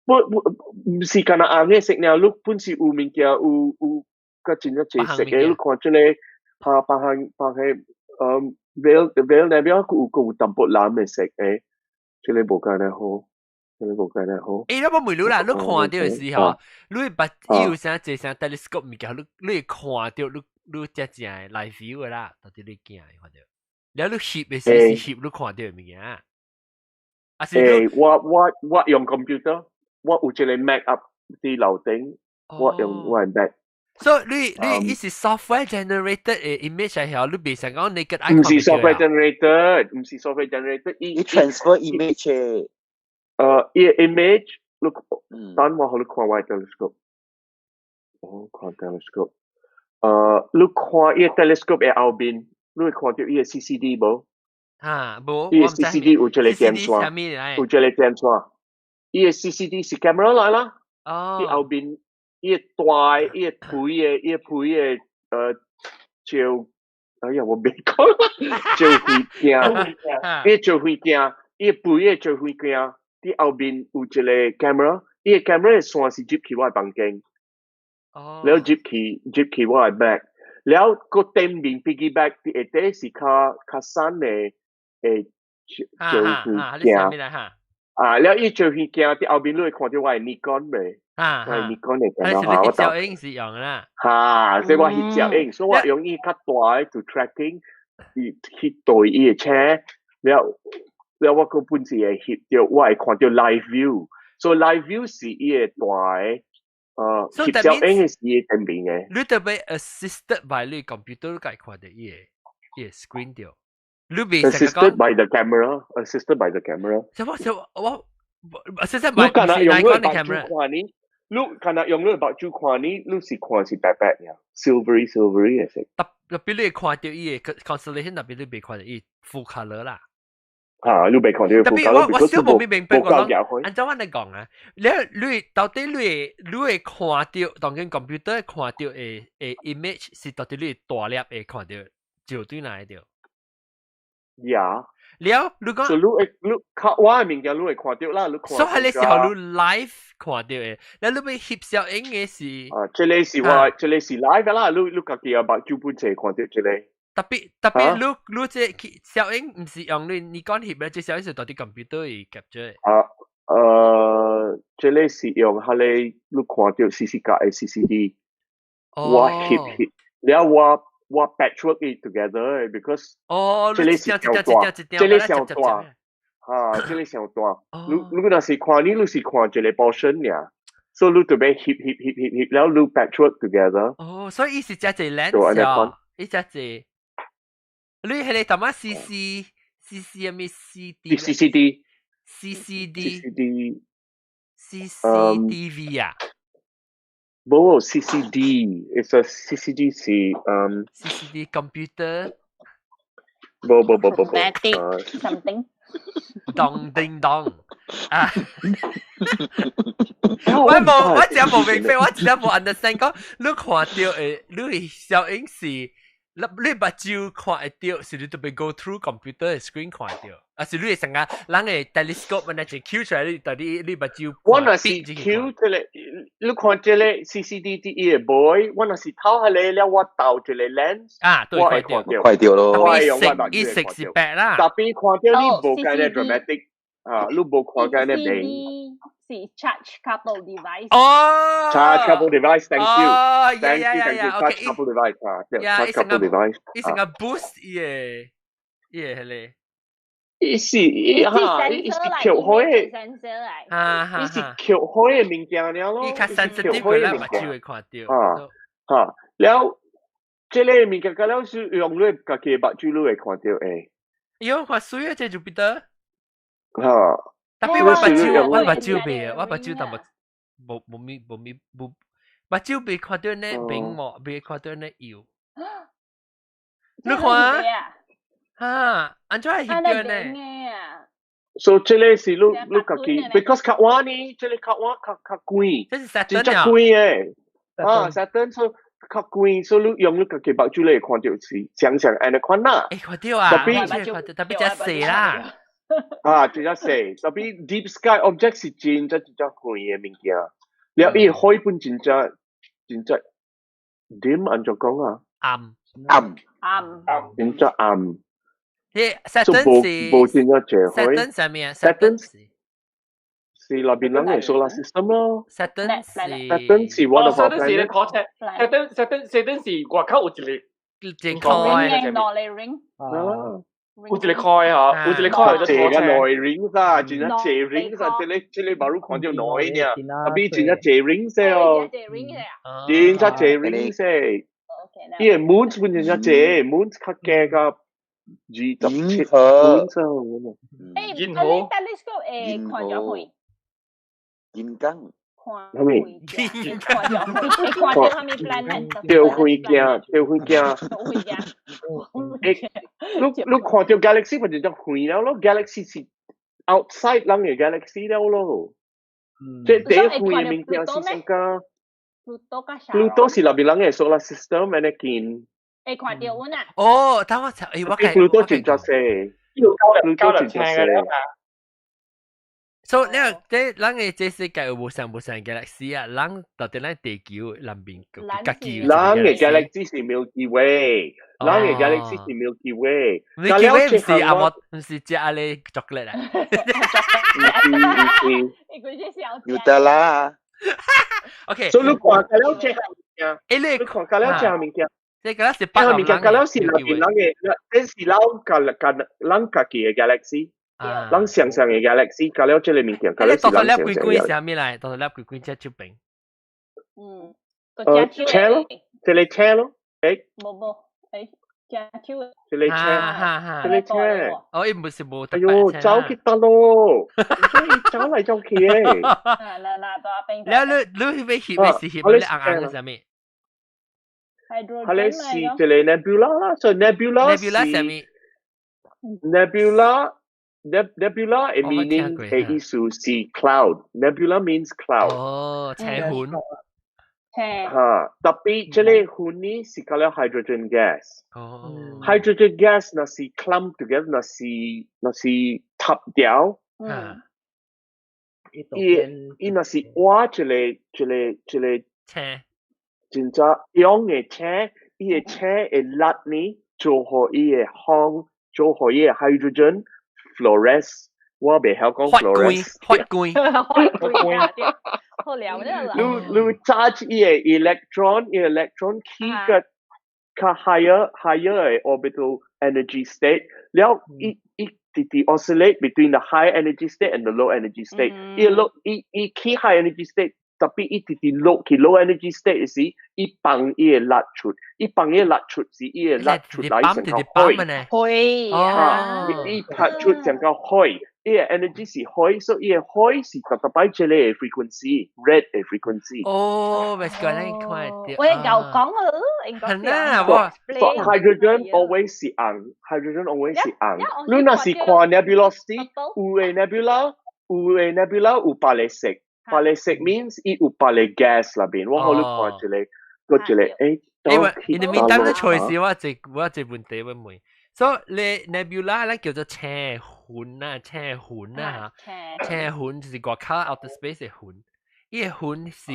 不不，毋是干焦紅的色爾，你本是有物件有較真正濟色的，你看這個哈別項別項Veil Nebula 閣有淡薄藍的色的，這個無干焦好，這個無干焦好。欸，我問你啦，你看著的時候，你會捌伊有啥濟啥 telescope 物件，你會看著你你只正 live view 嘅啦，到底你鏡看到，了你翕嘅時是翕你看到物件，啊是欸，我用 computer，我有一個 Mac up 佇樓頂，我用我的 Mac。所以你伊是 software generated 嘅 image 係曉，你袂想講你個 唔是 software generated，唔是 software generated，伊 transfer image 嘅。伊 image，你等我予你看我的 telescope，我看 telescope，你看伊 telescope 的後面，你會看到伊的 CCD 無？啊，無，伊的 CCD 有一個點線，有一個點線，伊的 CCD 是 camera 來啦。伊後面。伊大，伊皮的，伊皮的，照，哎呀，我袂講，照遠鏡，伊照遠鏡，伊背的照遠鏡，佇後面有一個 camera，伊的 camera 的線是入去我的房間，了入去我的 Mac，了閣頂面 piggyback 佇下底是較較瘦的照遠鏡，啊，了伊照遠鏡佇後面你會看到我的 Nikon 未？啊，我 Nikon 的電腦，我翕影是用啦。哈，所以我翕照影，所以我用伊較大的做 tracking，去對伊的車，了了我閣本是會翕到，我會看到 live view，所以 live view 是伊的大的，翕照影是伊頂面的。你特別 assisted by 你 computer 該看到伊的 screen 掉，你袂 assisted by the camera，assisted by the camera。什麼什麼我？assisted by 你是哪個 camera？你敢若用你目睭看呢，你是看是白白爾，silvery silvery 的色。特別你會看到伊的 constellation，特別你袂看到伊 full color 啦。嚇，你袂看到 full color。特別我小無明白講，按怎我來講啊？你到底你會看到當今 computer 看到的 image 是到底你大粒會看到照對哪一條？呀。了，你講，所以你會你較我的物件你會看到啦，你看。所以彼個時候你 live 看到的，了你欲翕相影的是。啊，這個是我，這個是 live 啦，你家己的目睭本身看到這個。特別你這相影毋是用你講翕的，這相影是到底 computer 會 capture。啊，這個是用彼個你看到 CC 格的 CCD，我翕翕，了我 patchwork it together because 這個是上大，這個上大，哈，這個上大。你若是看你，你是看一個 portion 爾，所以你就欲翕翕翕翕翕，了你 patchwork together。哦，所以伊是遮濟 lens 哦，伊遮濟。你彼個淡仔 C C C 啥物 C D C C D C C D C C D C C D V 啊？無 CCD，it's a CCD 是 CCD computer。無無無無無 something。當叮當啊！我無，我真無明白，我真無 understand 講，你看到的，你相影是，你目睭看會到，是你特別 go through computer screen 看到，啊是你會成個人的 telescope 按呢一 Q 出來，你到底你目睭。我若是 Q 這個，你看這個 CCD 佇伊的尾，我若是透彼個了，我投一個 lens，啊，對，我會看到，看到咯，我會用我目睭色是白啦，特別看到你無按呢 dramatic，啊，你無看按呢明。是 charge couple device。哦，charge couple device，thank you，thank you，thank you，charge couple device 啊，charge couple device，伊成個 boost 伊個，伊個彼個。伊是伊哈，伊是橋開的，伊是橋開的物件爾咯，伊較 sensitive 啦，目睭會看到。啊，哈，了，這個物件了是用你家己目睭你會看到的。喲，看水啊，這就彼得。哈。特別我目睭，我目睭袂，我目睭淡薄無無咪無咪無，目睭袂看到呢屏幕，袂看到呢油。你看啊，按怎會翕到呢？所以這個是你家己，because 較晚呢，這個較晚較較貴，這是 Saturn 真正貴的，啊，Saturn 所以較貴，所以你用你家己目睭來看就是像像按呢款啦。會看到啊，特別特別遮細啦。啊，真正細，特別 deep sky object 是真正真正遠的物件，了伊海本真正真正點按怎講啊？暗暗暗真正暗。迄 Saturn 是無真正濟海。 Saturn 啥物啊？Saturn 是是內邊人嘅 solar system 咯。 Saturn 是 Saturn 是 one of our ，Saturn 是咧 planet。火車，Saturn 是外口有一個一個 ring 內 ring。啊。有一個開嗬，有一個開就就個內 ring 啦，真正濟 ring 啦，這個馬路看到內呢，特別真正濟 ring 些哦，真正濟 ring 些。伊個 moon 本真正濟，moon 較加個27 moon 啊。誒，你 telescope 會看咗去？銀剛。看啥物？看咗去，看到啥物 planet？吊飛鏡，吊飛鏡。欸，你看到 galaxy 咪就只遠了咯，galaxy 是 outside 人嘅 galaxy 了咯。即係第一遠嘅物件是上加。Pluto 是內邊人嘅 solar system 安呢近。會看到阮啊？哦，等我查，欸，我 Pluto 真正細，Pluto 真正細。所以你這咱嘅這世界有無相無相 galaxy 啊？咱到底咱地球南邊家己咱嘅 galaxy 是 Milky Way，咱嘅 galaxy 是 Milky Way。 Milky Way 唔是阿莫，唔是食阿咧 chocolate 啊？唔是。有得啦。 OK。所以你看到了這項物件，欸，你看到了這項物件。這個是這項物件，到了是內邊咱嘅，這是咱家家咱家己嘅 galaxy。咱想象嘅 galaxy，到了這個物件，到了是咱想象嘅。啥物來？到了幾幾隻手柄？嗯，車咯，這個車咯，欸，無無，欸，隻手。這個車，這個車。哦，伊唔是無。哎喲，走去得咯，所以走嚟走去誒。嗱嗱，大兵。了你你彼翕的是翕咧紅紅的啥物？係咧是一個 nebula 啦，所以 nebula 是 nebula 啥物？nebula。Nebula 的 meaning 的意思是 cloud。Nebula means cloud。哦，青雲。嚇，特別這個雲呢是叫做 hydrogen gas。哦。 Hydrogen gas 若是 clump together，若是合掉。嗯。伊伊若是挖一個一個一個青，真正樣的星，伊的星會力呢，做予伊的風，做予伊的 hydrogen。fluoresce，我袂曉講 fluoresce。發光，發光。好了啦。你你 charge 伊個 electron，伊 electron 去個較 higher 的 orbital energy state，了伊伊直直 oscillate between the high energy state and the low energy state。伊 low 伊伊去 high energy state，特別伊直直落去 low energy state 時，伊放伊個力出，伊放伊個力出時，伊個力出來成個火。火。啊！伊拍出成個火，伊個 energy 是火，所以伊個火是特特擺這個 frequency，red 的 frequency。哦，咪是講你看到。我又講啊，應該。係啦，我。 Hydrogen always 是紅，hydrogen always 是紅。你若是看 nebulosity，有的 nebula，有的 nebula 有別个色，別个色 means 伊有別個 gas 內邊。我予你看一個，閣一個，欸。因為 in the meantime 咧，隨時我一問題問問。所以你 nebula 咧叫做青雲啊，青雲啊嚇，青雲就是外口 outer space 的雲。伊個雲是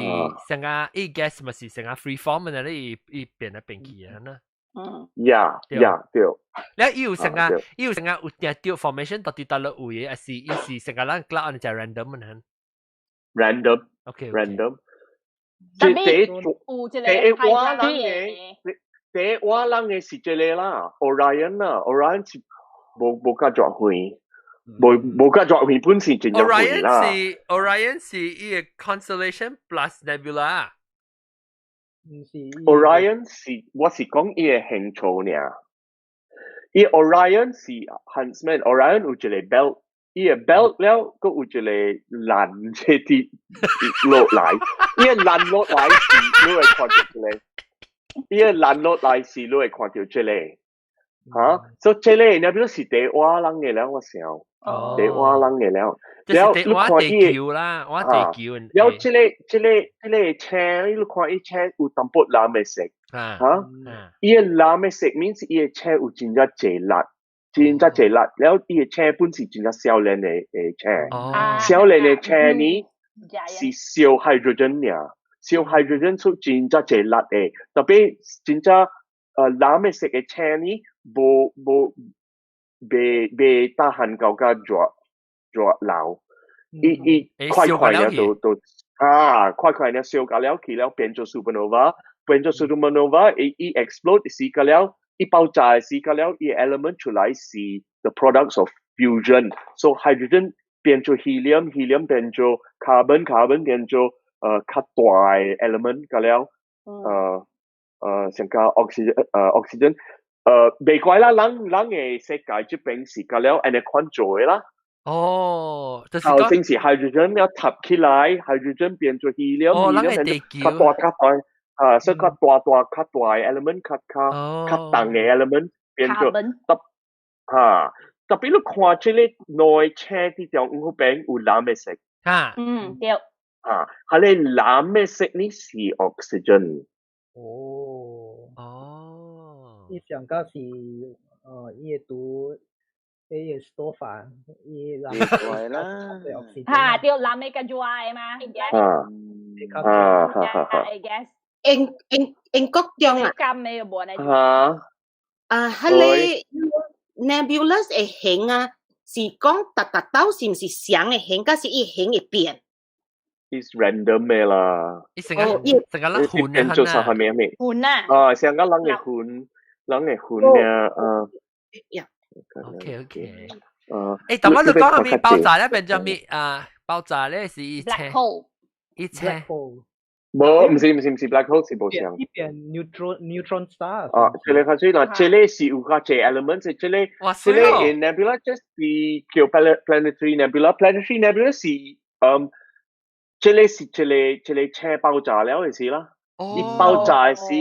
成個伊 gas 咪是成個 free form 的，你伊變來變去啊，吶。嗯。 Yeah，對。了伊有成個，伊有成個有定著 formation 到底佗落位的，還是伊是成個咱 cloud 就 random 的？Random。 OK。 Random。第一有一個第一我人的，第一我人的是這個啦，Orion 啦，Orion 是無無較濟遠，無無較濟遠本是真正遠啦。 Orion 是 Orion 是伊個 constellation plus nebula。唔是。 Orion 是我是講伊個星座爾，伊 Orion 是 Huntsman，Orion 有一個 belt。伊個 belt 了，閣有一個藍這啲落來，伊個藍落來是你會看到這個，伊個藍落來是你會看到這個，嚇，所以這個你比如是第我人的了，我想，第我人的了，了你看地球啦，我地球，了這個這個這個星，你看伊星有淡薄藍的色，嚇，伊個藍的色 means 伊個星有真正濟力。真正濟力，了伊個星本是真正少年的的星，少年的星呢是燒 hydrogen 爾，燒 hydrogen 出真正濟力的，特別真正藍的色的星呢，無無袂袂得閒到較熱熱流，伊伊快快咧就就啊，快快咧燒甲了去了，變做 supernova，變做 supernova，伊伊 explode 時個了，伊爆炸時個了，伊 element 出來是 the products of fusion，so hydrogen 變做 helium，helium 變做 carbon，carbon 變做較大 element 個了，像個 oxygen oxygen，袂怪啦，人人嘅世界這邊是個了，按呢款做的啦。哦，就是頭先是 hydrogen 要合起來，hydrogen 變做 helium，哦，咱嘅地球較大較大，啊，所以較大大較大 element，較較較重嘅 element 變做特啊，特別你看這個內星佇中央彼邊有藍的色，啊，嗯，對，啊，彼个藍的色呢是 oxygen。哦，哦，伊上個是，伊會拄。伊個說法，伊人怪啦，嚇對，藍的較熱的嘛，啊啊哈哈哈，I guess，英英英國中啊，金的又無呢，嚇，啊，彼个 nebulous 的形啊，是講逐逐兜是毋是相的形，還是伊形會變？Is random 的啦，伊成個成個人雲變做啥物物？雲啊，啊，成個人的雲，人的雲啊，啊。 OK OK，誒，但我你講係咪爆炸咧？變咗咩啊？爆炸咧是一 black hole，一車。無，毋是毋是毋是 black hole 是無相。一邊 neutron star。啊，這個較水啦，這個是有較濟 element，這個這個 nebula 這是叫 planetary nebula，planetary nebula 是嗯，這個是這個這個星爆炸了的時啦，伊爆炸的時，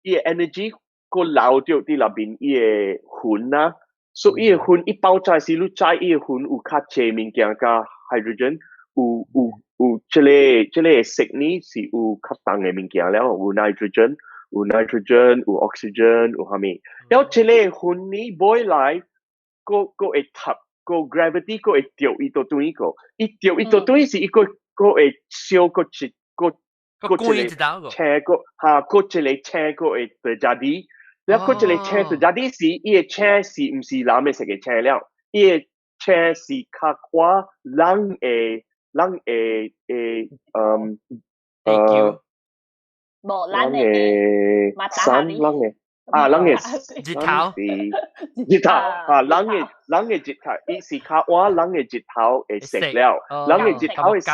伊的 energy 閣留著佇內面伊的雲啊。所以伊個雲一爆炸時，你知伊個雲有較濟物件佮 hydrogen，有有有這個這個色呢是有較重的物件了，有 nitrogen，有 nitrogen，有 oxygen，有啥物。了這個雲呢，尾來，閣閣會合，閣 gravity 閣會著伊倒轉個，伊著伊倒轉時，伊閣閣會燒閣一閣閣一個星閣哈，閣一個星閣會佇遮裡。了，閣一個星佇遮裡時，伊个星是毋是藍的色的星了？伊个星是較倚人的人的的嗯無咱的山，人的啊，人的日頭，日頭啊，人的人的日頭，伊是較倚人的日頭會色了，人的日頭會色，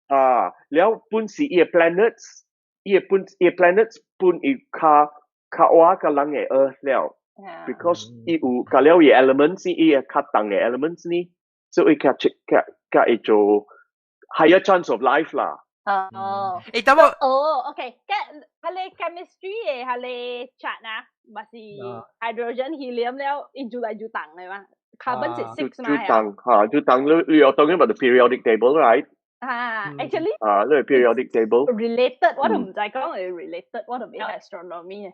啊，了本是伊个 planets，伊个本伊个 planets 本伊較。較倚佮人的 earth 了，because 伊有佮了伊 elements，伊會較重的 elements 呢，所以較較較會做 higher chance of life 啦。哦，誒，等我哦，OK，嘅彼个 chemistry 的彼个 chart 啊，嘛是 hydrogen helium 了，伊就來就重的嘛，carbon 是 six 嘛。就重嚇，就重你你有當然 about the periodic table right？啊，actually 啊，你 periodic table related，我都毋知講係 related，我都未 astronomy 嘅。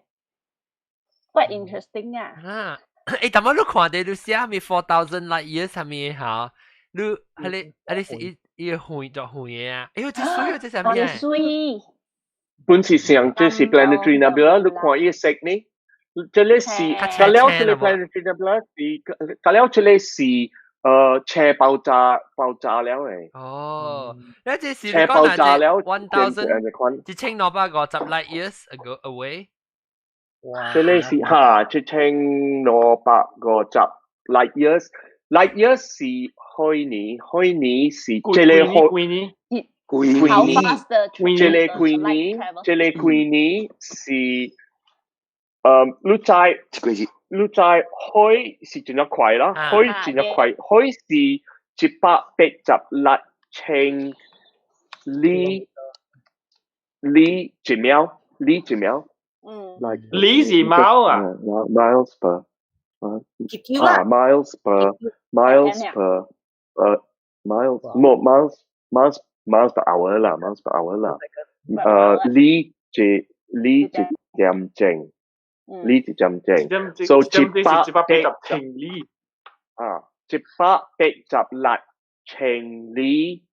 quite interesting 啊！啊，誒，但我你看到你寫咪 4,000 light years 啥物嚇？你彼个彼个是伊伊遠就遠的啊！哎喲，這水啊，這啥物啊？水。本是上這是 planetary nebula，你看伊色呢？這個是，佮了這個 planetary nebula 是，佮了這個是星爆炸爆炸了的。哦，你這是星爆炸了 1,000 1250 light years ago away。這個是哈1250 light years，light years 是虛年，虛年是這個幾年？幾年？這個幾年？這個幾年是，你知你知海是真正快啦，海真正快，海是186千里里一秒，里一秒。嗯，里是貓啊，miles per 啊，miles per miles per miles 冇 miles miles miles per hour 啦，miles per hour 啦，里一里一點鐘，里一點鐘，所以180里啊，186千里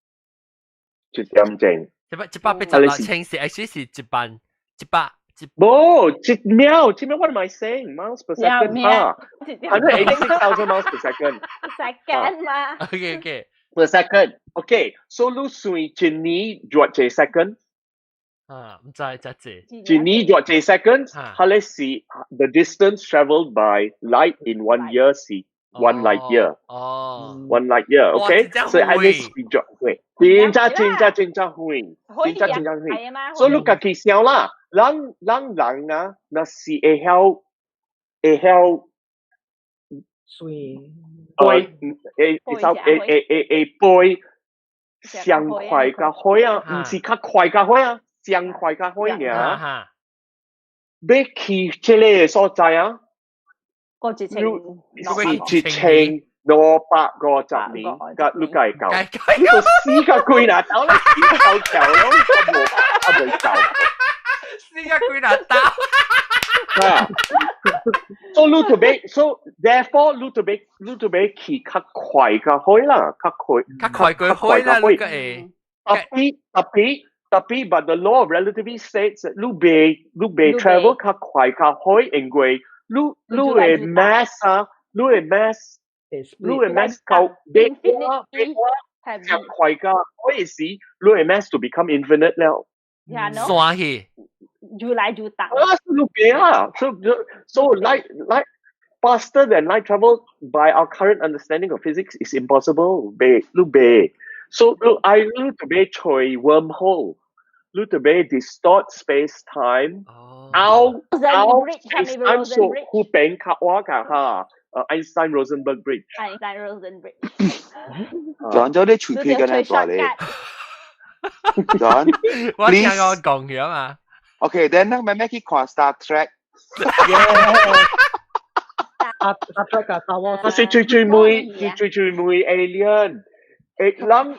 一點鐘，186千是 actually 是一萬一百。無，一秒，一秒，what am I saying? Miles per second 啊，186,000 miles per second. Second 嘛。 OK OK。Per second。OK，so 你算一年偌濟 second？啊，毋知遮濟。一年偌濟 second？彼个是 the distance travelled by light in one year 是 one light year。One light year，OK？所以彼个是偌遠，真正真正真正遠，真正真正遠。所以你家己想啦，咱咱人啊，若是會曉會曉算飛，會會會會會會飛上快較火啊，毋是較快較火啊，上快較火爾。欲去這个所在啊，過一千，是1250年，佮你才會到，你都死較幾若兜咧，死夠橋咯，都無猶未到。死較幾若兜。啊，so 你特別，so therefore 你特別，你特別去較快較好啦，較快，較快過好啦，你個會。特別特別特別，but the law of relativity states 你袂你袂 travel 較快較好，因為你你的 mass 啊，你的 mass，你的 mass 夠變化變化較快較好時，你的 mass to become infinite 了。山去。越來越大。啊，是變啊，so light faster than light travel by our current understanding of physics is impossible. 袂，你袂。So 你愛你特別揣 wormhole，你特別 distort space time。 out out space time so 有變較我㗎哈，Einstein Rosenberg Bridge。 Einstein Rosenberg Bridge。轉咗啲隨皮嘅呢大咧。John，我聽我講咗嘛。 OK，then 咱慢慢去看 Star Trek。 Star Trek 啊，Star Wars。我是最最妹，最最妹 alien。誒，人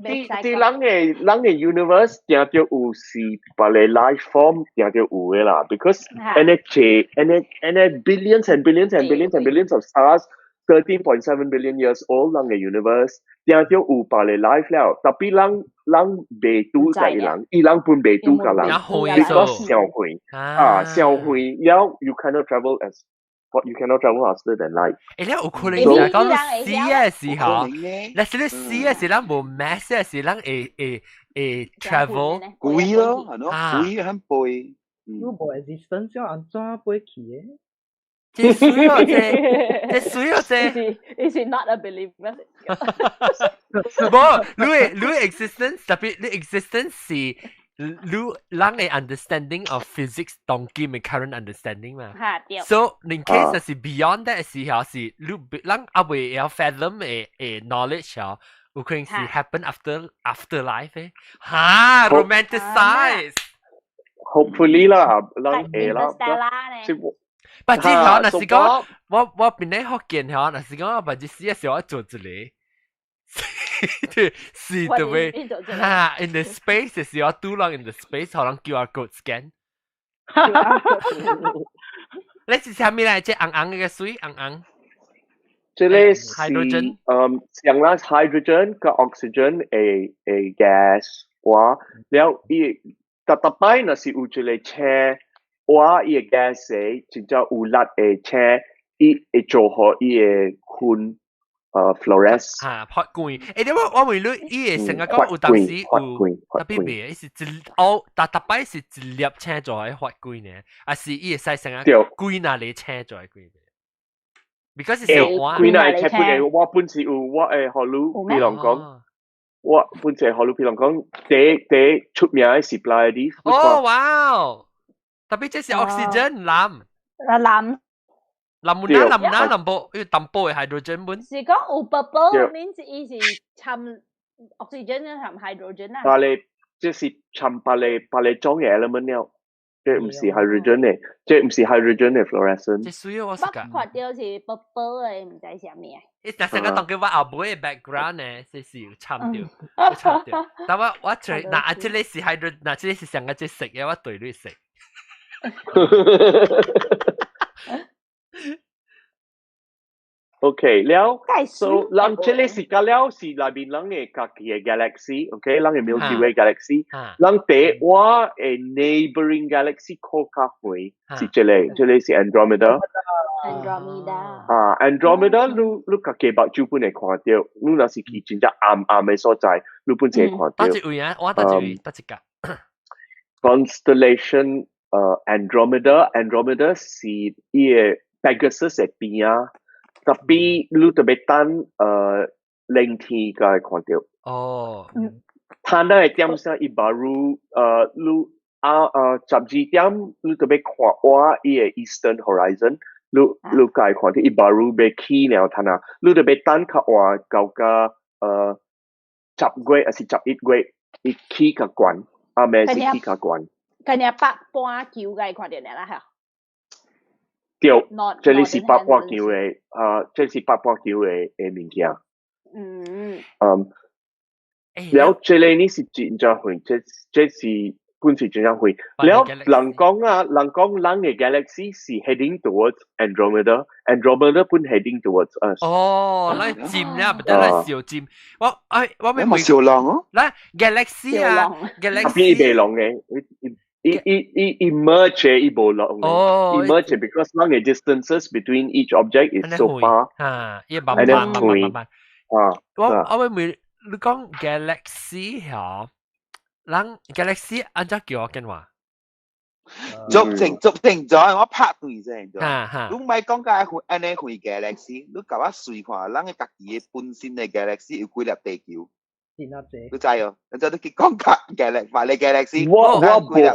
佇佇人的人的 universe 定著有是別个 life form 定著有的啦，because 按呢濟按呢按呢 billions and billions and billions and billions of stars 13.7 billion years old 人的 universe 定著有別個 life 了，tapi 人人袂拄共伊人，伊人本袂拄共人，because 傷遠啊，傷遠了 you cannot travel as you cannot travel faster than light。誒，你有可能就係講死嘅時候，嗱，是你死嘅時，咱無 mass 嘅時，咱會會會 travel 貴咯，係咯，貴很貴。你無 existence 要按怎飛去的？這水哦，這這水哦，這。 Is he not a believer？無，你的你的 existence 特別你 existence 是你人的 understanding of physics 當今的 current understanding 嘛。嚇對。 So in case 是 beyond that 時候是你人猶未會 fathom 的的 knowledge 哦，有可能是 happen after afterlife 的。哈，romanticize。 Hopefully 啦，人會啦。不，之後若是講我我邊咧福建吼，若是講我捌日死的時候我做一個，是對未？哈，in the space 是我拄人 in the space，予人 QR code scan。你是啥物來？這紅紅的水，紅紅。這個是 hydrogen，嗯，上啦 hydrogen 佮 oxygen 的的 gas 哇，了伊逐逐擺若是有一个星，哇，伊的 gas 的真正有力的星，伊會做予伊的雲fluoresce。哈，發光。欸，你我我問你，伊會成日講有當時有特別袂，伊是一哦，逐逐擺是一粒星做來發光呢，還是伊會使成日幾若个星做來光？Because 是小換。幾若個星本來我本是有我會予你，比如講，我本是予你，比如講，第第出名的是 Pleiades。哦，哇！特別這是 oxygen 藍。啊藍。藍滿啦，藍啦，藍波，因為淡薄的 hydrogen 本。是講有 purple means 伊是摻 oxygen 同 hydrogen 啊。別个，這是摻別个別个種的 element 了。這毋是 hydrogen 的，這毋是 hydrogen 的 fluorescence。這水我是我看到是 purple 的，毋知啥物啊。伊若成個當叫我後尾的 background 呢，這是有參著，有參著。但我我揣，若啊，這個是 hydrogen，若這個是上個這色的，我對你色。OK，了，so 人這個是個了是內面人的家己的 galaxy，OK，人的 Milky Way galaxy，人第我的 neighboring galaxy 靠較遠是這個，這個是 Andromeda。 Andromeda。啊，Andromeda 你家己目睭本會看著，你若是去真正暗暗的所在，你本會看著。佗一位啊？我佗一位，佗一個。 Constellation Andromeda，Andromeda 是伊個 Pegasus 的邊啊。Tapi 你特別等冷天才會看著。哦。攤那個點聲伊 baru 你啊12點你特別看我伊個 Eastern Horizon，你才會看著伊 baru 欲起了攤啊，你特別等較晚到甲10月還是11月，伊起較懸，暗暝是起較懸。今日北半球才會看著啦，嚇。對，這裡是北半球的，這是北半球的物件。了，這個呢是真正遠，這是本是真正遠。了，人講啊，人講人的 galaxy 是 heading towards Andromeda，Andromeda 本 heading towards us。哦，咱佔了，不得咱小佔。我哎，我欲問。小龍哦。咱 galaxy 啊，galaxy。邊伊袂攏的。伊 merge 伊無攏伊 merge because 咱的 distances between each object is so far。啊，伊慢慢慢慢慢慢。啊，我欲問你講 galaxy 嗬，人 galaxy 按怎叫我見話？足成足成咗，我拍斷先咗。哈哈。你唔係講解按呢回 galaxy，你共我隨看，咱的家己的本身的 galaxy 有幾粒地球？真啊濟。你知哦？你就你去講較 galaxy，話你 galaxy。我無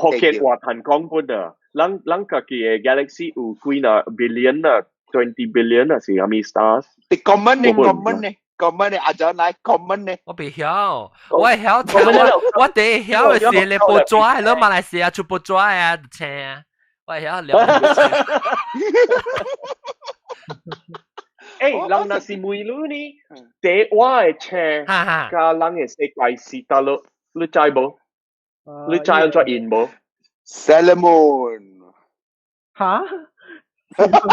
福建話談講本啊，咱家己的 galaxy 有幾若 billion 啊，20 billion 啊，是啥物 stars？你 common 呢？common 呢？common 呢？阿john 來 common 呢？我袂曉，我會曉聽我我第一曉的是你報紙，係咯馬來西亞出報紙啊，請啊，我會曉了。欸，人若是問你呢，第我的星，佮人的世界是佗落，你知無？你知按怎印無？Solomon。哈？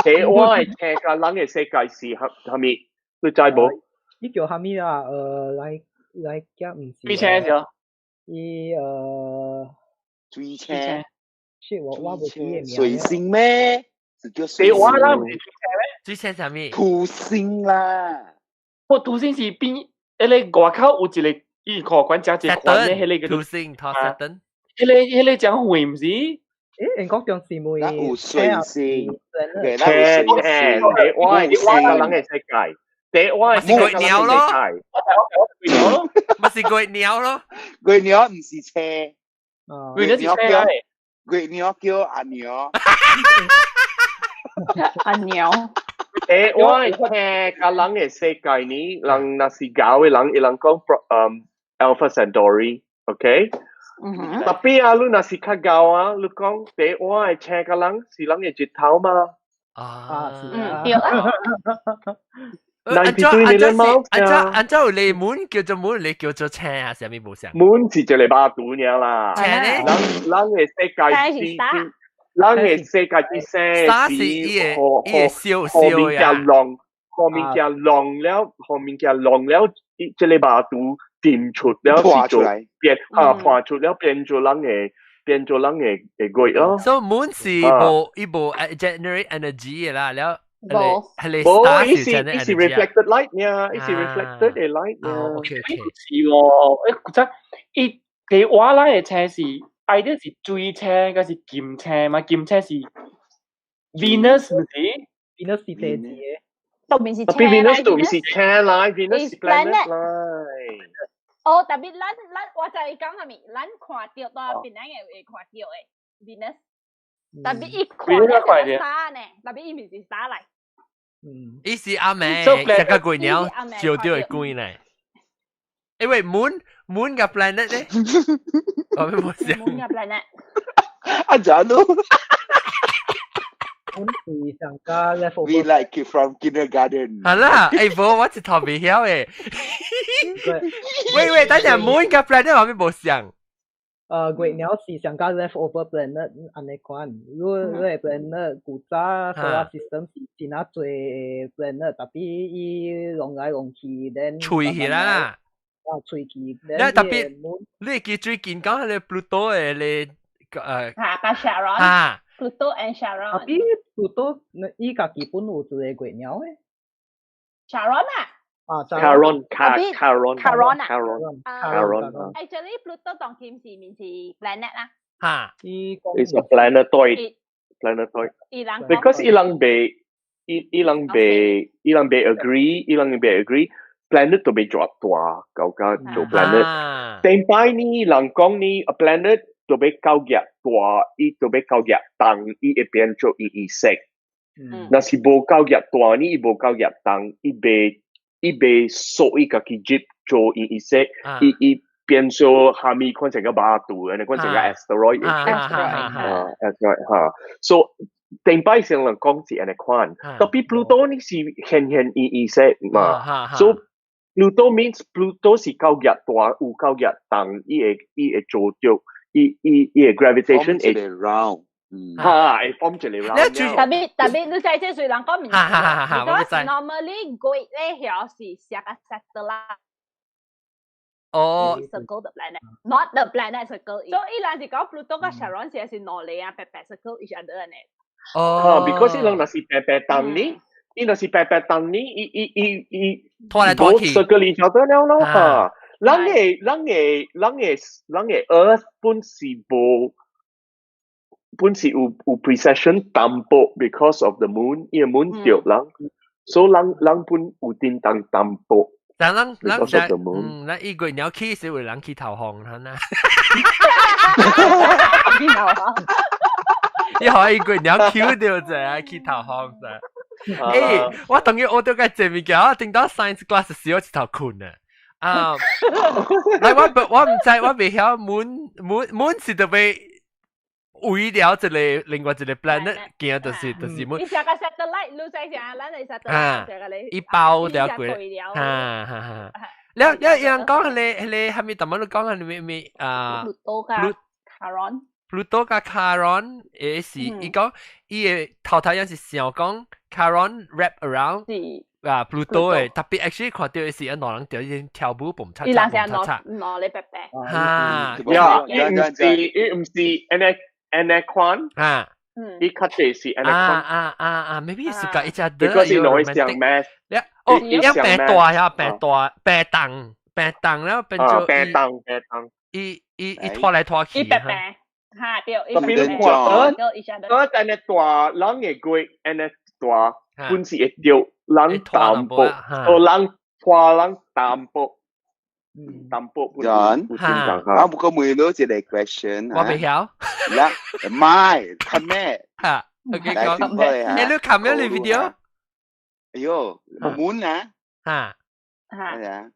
第我的星佮人的世界是蝦蝦物？你知無？伊叫蝦物啊？來來，叫毋是？水星是哦。伊水星。是我無記得名。水星咩？是叫水星。我啦，毋是水星咩？水星啥物？土星啦。我土星是邊？彼個外口有一個伊看管食一個環的，彼個土星，土 Saturn。彼個真遠毋是？欸，英國中是問有水星，星星，第我的星人的世界，第我的是月鳥咯，咪是月鳥咯，月鳥毋是星，月鳥是星來。月鳥叫阿鳥，阿鳥。欸，我的星佮人的世界呢，人若是𠢕的人，伊人講Alpha Centauri，OK？Tapi 啊，你若是較𠢕啊，你講第我的星佮人是人的日頭嘛？啊，是嗯，對啊。 93 million miles。按怎有你 moon 叫做 moon，你叫做星啊？啥物無相？ moon 是一個肉肚爾啦。星呢？人的世界之人的世界之星是伊個燒燒呀。浪，予物件浪了，予物件浪了，這個肉肚掂出了是做變啊破出了變做人的變做人的的月咯。所以 moon 是無伊無 generate energy 的啦，了。無，係無，伊是 reflected light 呢，伊是 reflected 的 light 呢。 OK OK。是喎，欸，古早伊第我咱的星是，愛的是水星，還是金星嘛？金星是 Venus 毋是？Venus 是地字的。都毋是星 Venus 都毋是星來，Venus 是 planet 來。哦，tapi 咱我知伊講啥物，咱看著蹛邊仔會看著的 Venus。Tapi 伊看著是 star 呢，tapi 伊毋是 star 來。嗯，伊是暗暝，成個月鳥照到會光呢。因為 moon 個 planet 咧，我欲無想。 moon 個 planet。阿john 咯。 moon 是上加 level。 We like it from kindergarten。係啦，欸無我一頭袂曉的。喂喂，等陣 moon 個 planet 我欲無想。月鳥是上加 leftover planet 按呢款，你你个 planet 古早 solar system 是真啊濟 planet，特別伊弄來弄去，then 吹起啦。啊，吹去。你特別你會記最近講彼個 Pluto 的咧嚇，佮 Charon。嚇。 Pluto and Charon。特別 Pluto 伊家己本有一個月鳥的。 Charon 啊。啊，Charon Charon Charon 啊，Charon Charon。 Actually Pluto 當今是毋是 planet 啦？嚇。 It's a planetoid. Planetoid. 伊人 Because 伊人袂伊人袂伊人袂 agree，伊人袂 agree planet 都袂做大，搞甲做 planet。頂擺呢，人講呢，a planet 都欲夠額大，伊都欲夠額重，伊會變做圓圓色。若是無夠額大呢，伊無夠額重，伊袂縮伊家己入做圓圓色，伊變做下面看成個馬肚，按呢看成個 asteroid。啊，asteroid 哈。So 頂擺上人講是按呢款，特別 Pluto 呢是顯顯圓圓色嘛。So Pluto means Pluto 是夠額大，有夠額重，伊會做到，伊伊伊 gravitation 會 round。哈，會 form 一個 round。特別特別，你知這雖然講毋是，because normally 月咧曉是像個 satellite。哦，circle the planet，not the planet circle。所以伊人是講 Pluto 佮 Charon 是是兩個啊，白白 circle each other 呢。哦，，because 伊人若是白白重呢，伊若是白白重呢，伊伊伊伊拖來拖去，circle each other 了咯哈。人的人的人的人的 Earth 本是無。本是有 precession 淡薄，because of the moon，伊個 moon 著人，所以人人本有叮當淡薄。但人人就咱伊月鳥去是為人去投降，係啦。去投降。伊予伊月鳥 Q 著者，去投降者。欸，我當然學著個這物件，我頂到 science class 時我一頭睏啊。啊，來我我毋知，我袂曉 moon moon moon 是特別為了一個另外一個 planet 行，就是 moon。伊成個 satellite，你知啥？咱的 satellite 成個咧。伊包掉過，哈哈哈。了了，有人講彼個彼個，啥物？頭仔你講彼個咩咩啊？Pluto 佮 Charon。 Pluto 佮 Charon 會是，伊講伊的頭頭樣是想講 Charon wrap around 啊 Pluto 的，特別 actually 看著的是啊，兩人著已跳舞蹦擦擦蹦擦擦。兩個白白。哈，呀，伊毋是伊毋是按呢按呢款，啊，伊較濟是按呢款。啊啊啊啊，maybe 是佮一隻的。 Because 伊會像 mass。哦，伊變大呀，變大，變重，變重了變做。變重變重。伊伊伊拖來拖去。伊白白。哈對，特別你看，呃，按呢大人的月，按呢大，本是會著人淡薄，哦人拖人淡薄，淡薄。 John，我不過問你一個 question。我袂曉。啦，唔係，看咩？哈，OK 講。欸，你看咩你 video？哎喲，moon 啊。哈。哈。係啊。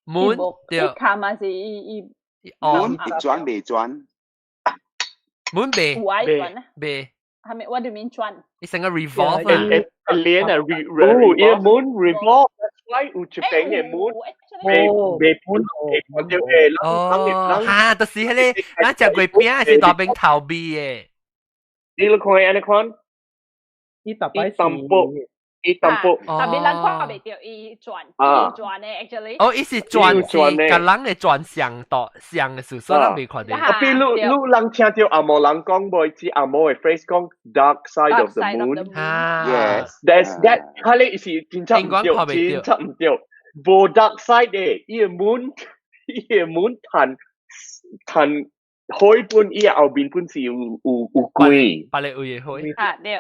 moon 對。看嘛是伊伊。 moon 會轉袂轉？ moon 袂。有愛轉啊？袂。係咪我對面轉？伊成個 revolve 啊。連啊 re 哦，伊 moon revolve。That's why 有一邊的 moon 袂袂本會看著的，哦，哈，就是彼個，咱食月餅是大邊頭味的。你咧看按呢款？伊逐擺淡薄，伊淡薄。特別咱看袂著伊轉，伊轉的 actually。哦，伊是轉是共人的轉向度向的時，所以咱袂看著。啊，比如你人聽著紅毛人講無，知紅毛的 phrase 講 dark side of the moon。 Yes。 That's that，彼个是真正毋對，真正毋對。無 dark side 的，伊个 moon，伊個 moon 彈彈海本伊後面本是有有有鬼。別个位的海。啊對。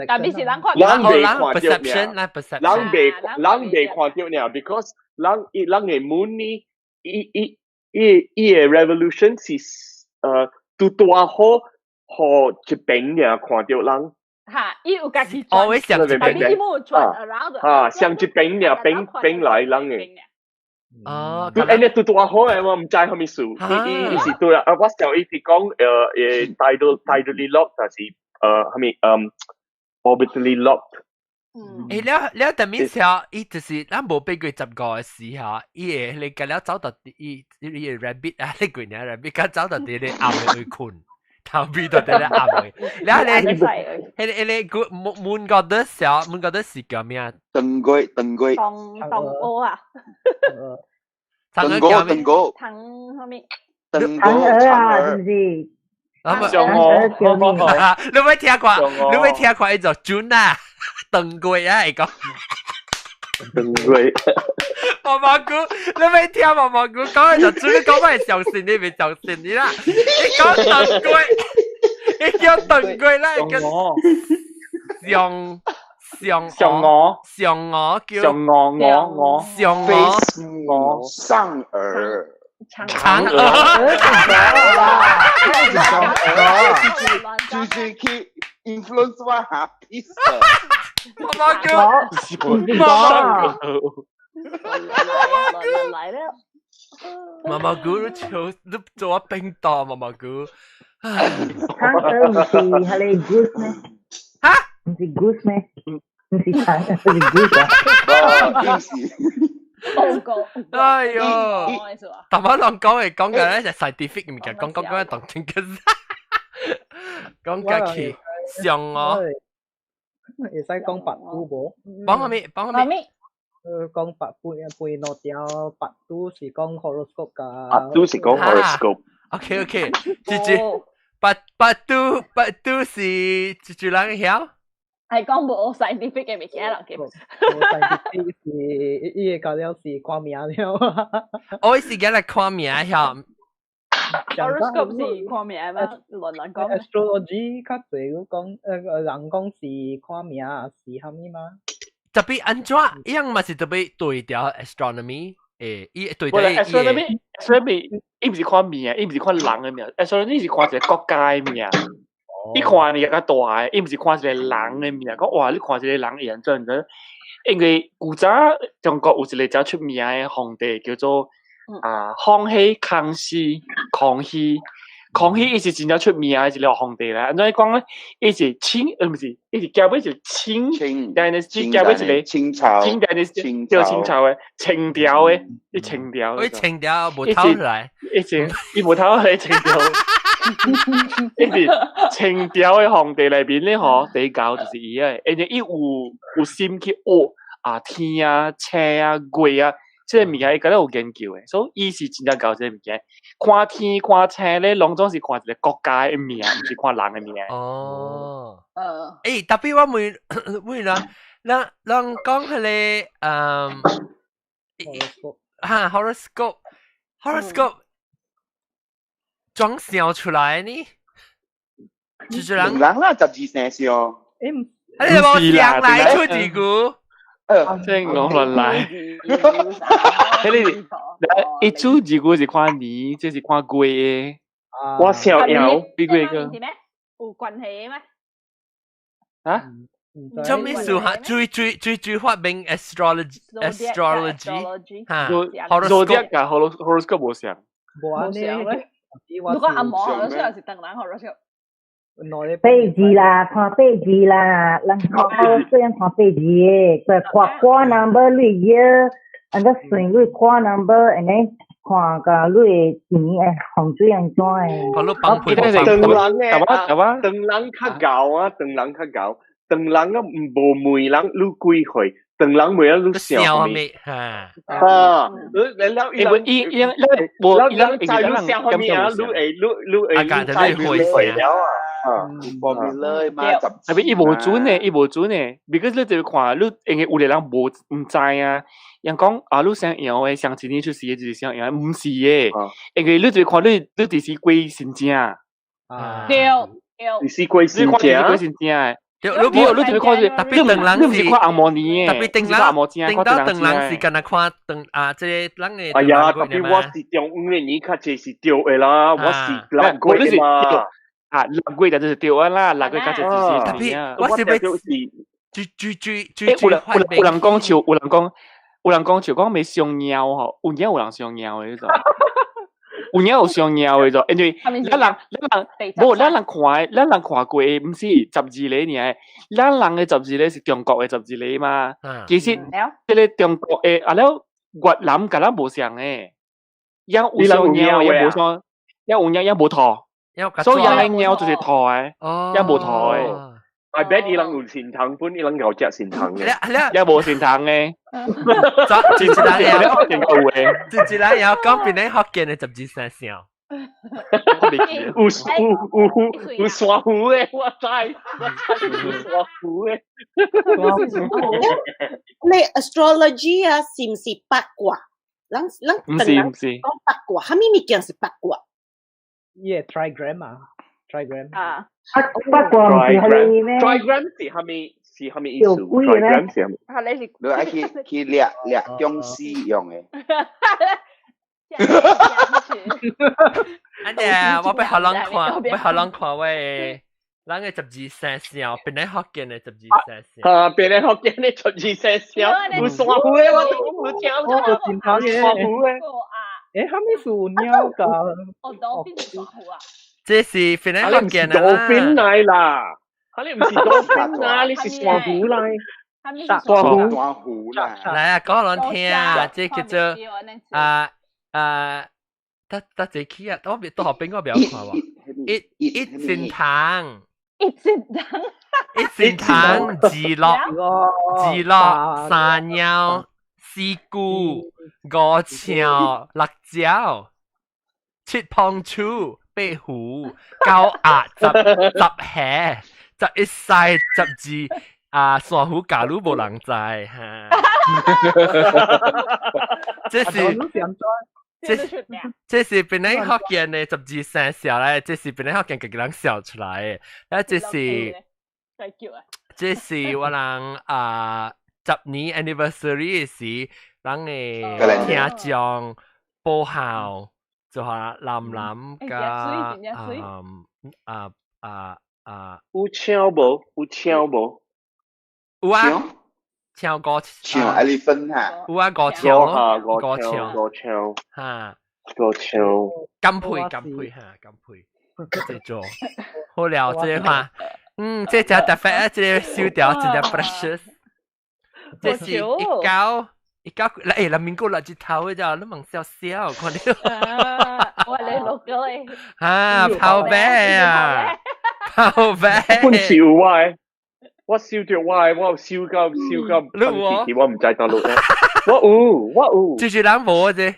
特別是人看。人袂看著 perception，咱 perception。人袂人袂看著爾，because 人伊人的 moon 呢，伊伊伊伊的 revolution 是拄拄好，予一邊爾看著人。哈，伊有家己轉。哦，會上一邊。伊無轉 around。哈，上一邊爾，邊邊來人的。哦，拄按呢拄拄好的，我毋知啥物事。伊伊伊是對啊，我想伊是講tidally locked，還是啥物orbitally locked。誒，了了，特別時伊就是咱無爬過15個時候，伊會你甲了走到伊伊個 rabbit 啊，你幾年 rabbit 甲走到佇咧暗的位睏，頭尾到佇咧暗的。了咧，迄個 moon goddess 時，moon goddess 是叫咩啊？鄧龜，鄧龜。當當鵝啊！鄧哥，鄧哥。唐後面。鄧哥啊，是唔是？上我，你咪聽過？你咪聽過？伊就準啊！鄧貴啊，伊講。鄧貴。毛毛菇，你咪聽毛毛菇講，就準，你講咪相信你，咪相信你啦。你講鄧貴，你叫鄧貴啦，叫上上上我上我叫上我我我上我我上耳。嫦娥，就是去 influence 我下意思。毛毛菇，毛毛菇，來了。毛毛菇，你做你做我冰刀，毛毛菇。嫦娥唔是係你 goose 咩？嚇？唔是 goose 咩？唔是嫦娥，是 goose 啊。哎呦！大把人講嚟講嘅咧，就 scientific 物件，講講講當真嘅，講嘅去上我。會使講百度無？講下咩？講下咩？講百背背諾條百度是講 horoscope 㗎。百度是講 horoscope。 OK OK，姐姐，百百度百度是一一人曉？係講無 scientific 嘅物件啦，無 scientific 是伊個教了是看名了。我是今日看名曉。 horoscope 是看名咩？亂亂講。 astrology 較濟，講人講是看名是蝦米嗎？特別安怎樣嘛是特別對調 astronomy 誒，伊對對。astronomy astronomy 伊毋是看名，伊毋是看人嘅名，astronomy 是看一個國家嘅名。伊看你較大個，伊毋是看一個人嘅名，講哇，你看一個人會安怎怎？因為古早中國有一個誠出名嘅皇帝叫做啊康熙、康熙、康熙、康熙，伊是真正出名嘅一個皇帝啦。按怎講咧？伊是清，毋是，伊是交尾是清，但係是交尾一個清朝，清代叫清朝嘅清朝嘅，伊清朝。伊清朝無偷來，伊清伊無偷來清朝。伊是清朝的皇帝內面咧吼，第九就是伊個，而且伊有心去學啊天啊、星啊、月啊，這個物件伊敢若有研究的，所以伊是真正𠢕這個物件。看天看星咧，攏總是看一個國家的命，毋是看人的命。哦。欸，特別我問問啦，咱咱講彼個哈 horoscope，horoscope。裝想出來呢？就是人人啦，12生肖。欸，你無想來出一句？這我亂來。彼個一出一句是看年，這是看月的。我想要比過個。有關係咩？啊？做咩事哈？最最最最發明 astrology astrology 哈，horoscope 甲 horoscope 無像。無按呢。如果阿毛，我雖然是當人 horoscope。八字啦，看八字啦，人看雖然看八字的，看看 number 你月，按怎算你看 number，按呢看個你的錢的風水按怎的。我你幫配長人咧，長人較𠢕啊，長人較𠢕，長人啊無問人你幾歲，長人問人你姓啥物？啊，你了伊伊伊無伊人知你姓啥物啊？你會你你會你知你會了啊？啊，無咪嘛，特別伊無準呢，伊無準呢，because 你就看你，因為有個人無毋知啊，人講啊，你姓楊的，上一年出世的就是姓楊，毋是的，因為你就看你你就是貴姓正，對對，你是貴姓正，貴姓正的。你你特別看是，特別長人是，你毋是看紅毛年的，特別長人，頂到長人是干那看長啊，這個人的。哎呀，特別我是中午的年較濟是對的啦，我是6月嘛。啊，6月就是對啊啦，6月較濟就是。特別我是欲最最最最有人有人講笑，有人講有人講笑講袂上貓吼，有影有人上貓的迄種。有影有上鳥的就，因為咱人咱人無咱人看，咱人看過的，毋是十二个爾，咱人的十二个是中國的十二个嘛。其實這个中國的啊了越南佮咱無相的，樣有上鳥，也無上，樣有影也無兔，所以樣的鳥就是兔的，也無兔的。 I bet 伊人有神童，本伊人有食神童嘅，也無神童嘅。真真人有嘅，真真人有講邊個福建的十二生肖。有有有有珊瑚的，我知，我知有珊瑚的。你 astrology 啊，是毋是八卦？人人毋是毋是講八卦，啥物物件是八卦？伊個 trigram 啊，trigram 啊。八卦毋是彼个咩？trigram 是啥物？是啥物意思？trigram 是啥物？係你是你愛去去掠掠僵屍用的。安尼，我欲予人看，欲予人看我人的十二生肖，本來福建的十二生肖。啊，本來福建的十二生肖，有珊瑚的我都無聽過。哦，真頭嘅。珊瑚的。誒，啥物是有鳥㗎？哦，多邊是珊瑚啊？這是本來福建的啦。多邊來啦，你毋是多邊啦，你是珊瑚來。珊瑚。珊瑚啦。來啊，講人聽啊，這叫做啊啊，得得這起啊，我別到後邊我不要看喎。一一善堂，一善堂，一善堂，二樂，二樂，三鳥，四姑，五象，六蕉，七碰鼠，八虎，九鴨，十十蟹，十一屎，十二啊，珊瑚假如無人知哈。這是。這是本來福建的十二生肖咧，這是本來福建家己人笑出來的。啊，這是這是我人啊10年 anniversary 時，人的聽眾報校就話藍藍佮啊啊啊有唱無？有唱無？有啊。唱歌唱 elephant 哈，有啊，歌唱咯，歌唱，歌唱，哈，歌唱，乾配乾配哈，乾配，這做好了，這話，嗯，這隻特別啊，這個燒掉真正 precious，這是一九一九，誒，人民國六字頭的咋，你問笑笑，看到，我嚟錄咗你，啊，跑咩啊，跑咩？本是有我的。我燒著我的，我有燒到燒到噴氣，我毋知倒落咧。我有，我有。就是人無啫。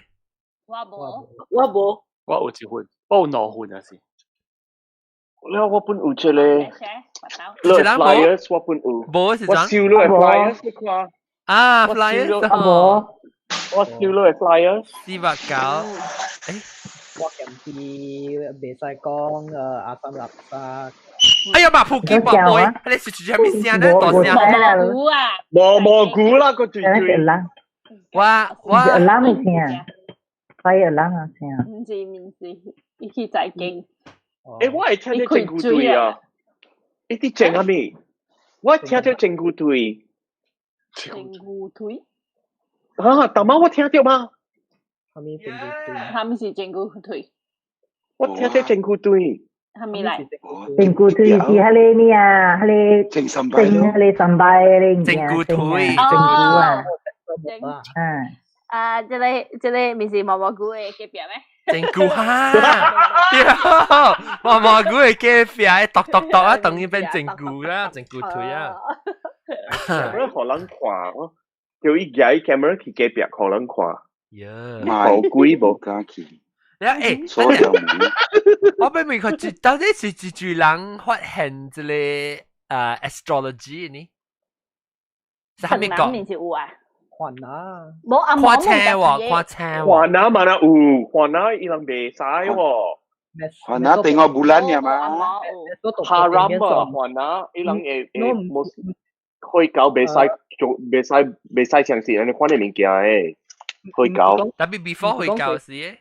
我無，我無。我有一份，我有兩份啊是。了我本有一個。你 flyers 我本有。無是怎？我收你的 flyers 你看。啊，flyers 無。我收你的 flyers。489。誒。我近時袂使講阿三垃圾。哎呀，馬普金寶貝，你是住啥物聲咧？大聲。蘑菇啊！無蘑菇啦，個最最。我我。阿蘭的聲，快阿蘭的聲。毋是毋是，伊去財經。欸，我會聽著真久對啊！伊佇整啥物？我聽著真久對。真久對。啊，大媽我聽著嗎？啥物真久對？啥物是真久對？我聽著真久對。啥物來？真久腿是彼个咩啊？彼个正三拜，彼个三拜彼个真久腿，真久啊！嗯。啊，這個這個毋是毛毛菇的隔壁咩？真久哈！對，毛毛菇的隔壁，剁剁剁啊，等於變真久啦，真久腿啊！我予人看，叫伊舉伊 camera 去隔壁，予人看。呀，好鬼無敢去。你欸，我欲問佢，到底是幾濟人發現這個astrology 呢？是啥物講？面是有啊。看啊！無啊，看車喎，看車喎。看啊嘛啦有，看啊伊人袂使喎。看啊定個bulan 呀嘛。哈拉嘛，看啊，伊人會會無開搞袂使做，袂使袂使相信按呢款的物件的，開搞。特別 before 開搞時的。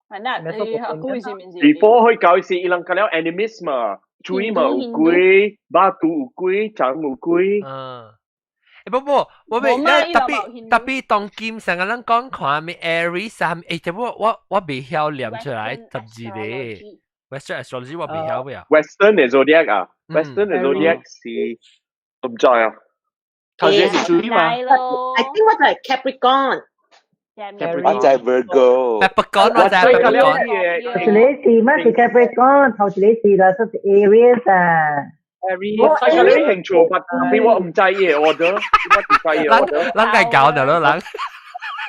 係啦， before 開搞時，伊人講了 animist 嘛，水嘛有鬼，肉肚有鬼，腸有鬼。嗯。不不，我未特別特別當今成個人講看咩 Aries 啊，欸，我未曉念出來十字咧。Western astrology 我未曉未啊。 Western 嘅 zodiac 啊，Western 嘅 zodiac 是唔知啊。頭先是水嘛？I think 我就係 Capricorn。我就係 Virgo。 Capricorn 我就係 Capricorn。頭一個是乜是 Capricorn，頭一個是啦，是 Aries 啊。我睇下你興趣，特別我唔知嘅 order，我唔知嘅 order。咱該搞的咯，咱。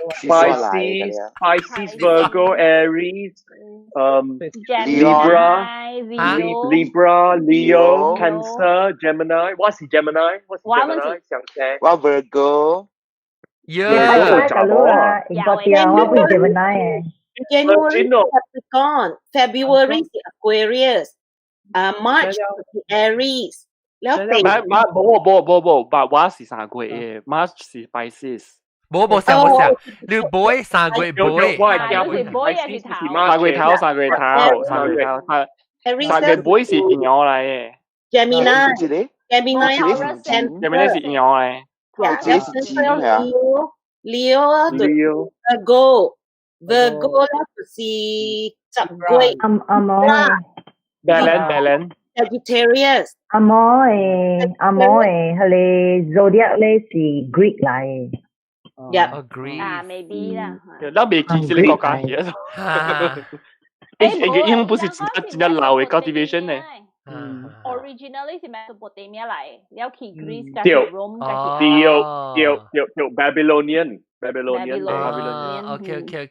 Pisces, Pisces, Virgo, Aries, Libra, Libra, Leo, Cancer, Gemini. 我是 Gemini，我是 Gemini，上車。我 Virgo。 Yeah，大佬啊，應該對啊，我不是 Gemini 誒。 January Capricorn, February 是 Aquarius，啊 March 是 Aries，了第冇冇冇冇冇，但我是三月嘅，March 是 Pisces。冇冇想冇想，你背三月背，三月頭三月頭三月頭，三月尾是羊嚟嘅。 Gemini Gemini Gemini 是羊嚟。 Leo Leo 就 Virgo Virgo 咧就是10月。阿阿毛。 Balance balance。 Sagittarius。阿毛誒，阿毛誒，佢哋 zodiac 咧是 Greek 嚟嘅。 Yeah. Agree. 啊，maybe 啦。咱未記這個國家去啊。英不是真真正老嘅 cultivation 呢。 Originally 是 Mesopotamia 嚟，了去 Greece 加對 Rome 加對對對對，Babylonian Babylonian Babylonian。OK。對。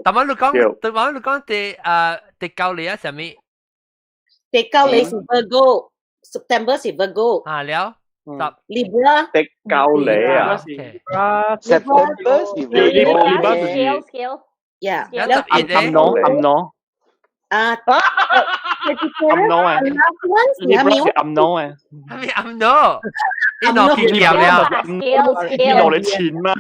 但係你講，但係你講第啊第九年啊，啥物？第九年是 Virgo，September 是 Virgo。啊了。十 Libra 第九年啊，September 是 Libra 就是 scale yeah，暗儂暗儂啊，暗儂啊，Libra 是暗儂啊，係咪暗儂？你攞去夾了，你攞嚟錢嘛？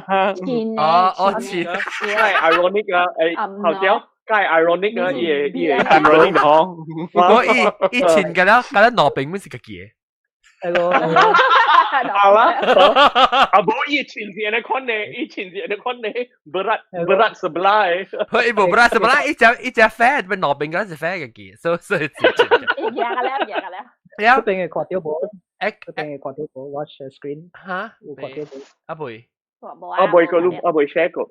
哦哦錢，真係 ironic 啊！誒，頭條。梗係 ironic 啊！伊個伊個 ironic 嗬，我伊伊錢嘅了，嘅了攞柄本是個嘅。係咯，係啦，啊無伊錢是按呢款的，伊錢是按呢款的，berat berat sebelah 的。佢無 berat sebelah，一隻一隻 fat，變攞柄嗰是 fat 嘅嘅，所以所以是錢。贏個了，贏個了。了，嗰邊係看到無？嗰邊係看到無？我 share screen。嚇？有看到無？啊未？啊未個，啊未 share 過。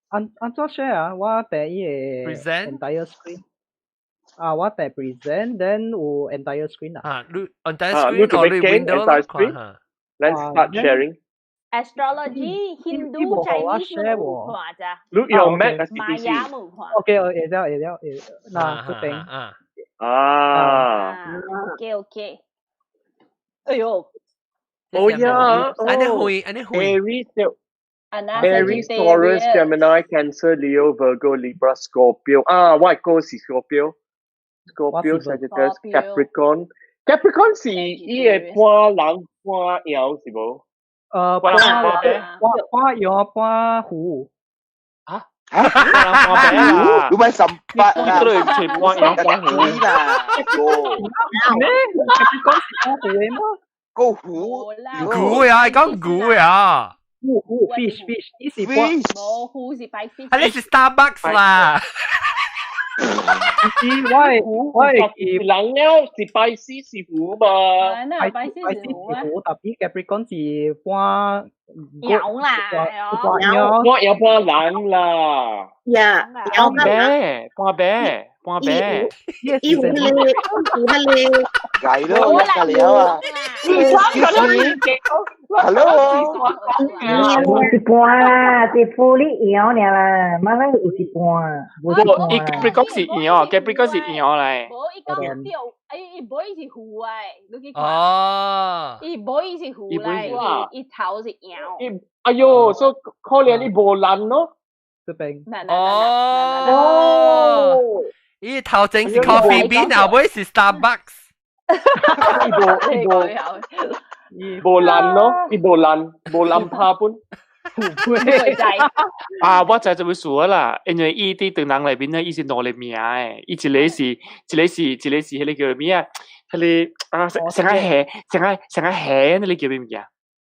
按按怎 share 啊？我第一個 entire screen。啊，我第 present，then 有 entire screen 啊。啊，你 entire screen 哦，你 window entire screen。Let's start sharing. Astrology Hindu Chinese 冇看咋？你用 Mac 還是 PC？瑪雅冇看。 OK，會了會了會，嗱，這邊。啊。 OK。哎呦。哦呀，按呢會，按呢會。 Aries Aries, Taurus, Gemini, Cancer, Leo, Virgo, Libra, Scorpio. 啊，我個是 Scorpio。Scorpio, Sagittarius, Capricorn. Capricorn 是伊個半人半妖是無？半半半妖半虎。啊？嚇？你咪十八啊？你對半妖半虎啦？咩？Capricorn 是半虎的嗎？個虎。虎呀，講虎呀。虎虎 fish fish，伊是半。無虎是 Pisces。啊，你是 Starbucks 啦。是我我係記人了是 Pisces 是虎嘛？Pisces 是虎，特別 Capricorn 是半妖啦，半妖，半妖半人啦。呀，半白，半白，半白。伊有咧，有咧，計咯，計了啊。Hello，有一半啦，是玻璃妖爾啦，馬來有一半。無，伊 Capricorn 是妖，Capricorn 是妖嚟。無，伊講對，伊尾是虎誒，你去看。哦。伊尾是虎嚟，伊頭是妖。哎喲，所以可憐伊無難咯。這邊。哦。伊頭前是 Coffee Bean，後尾是 Starbucks。伊無伊無。無難咯，伊無難，無難拍本。啊，我知做咩事啦，因為伊佇唐人內面咧，伊是兩個名的，伊一個是，一個是，一個是彼個叫咩啊？彼個啊，成個蝦，成個成個蝦，那個叫咩物件？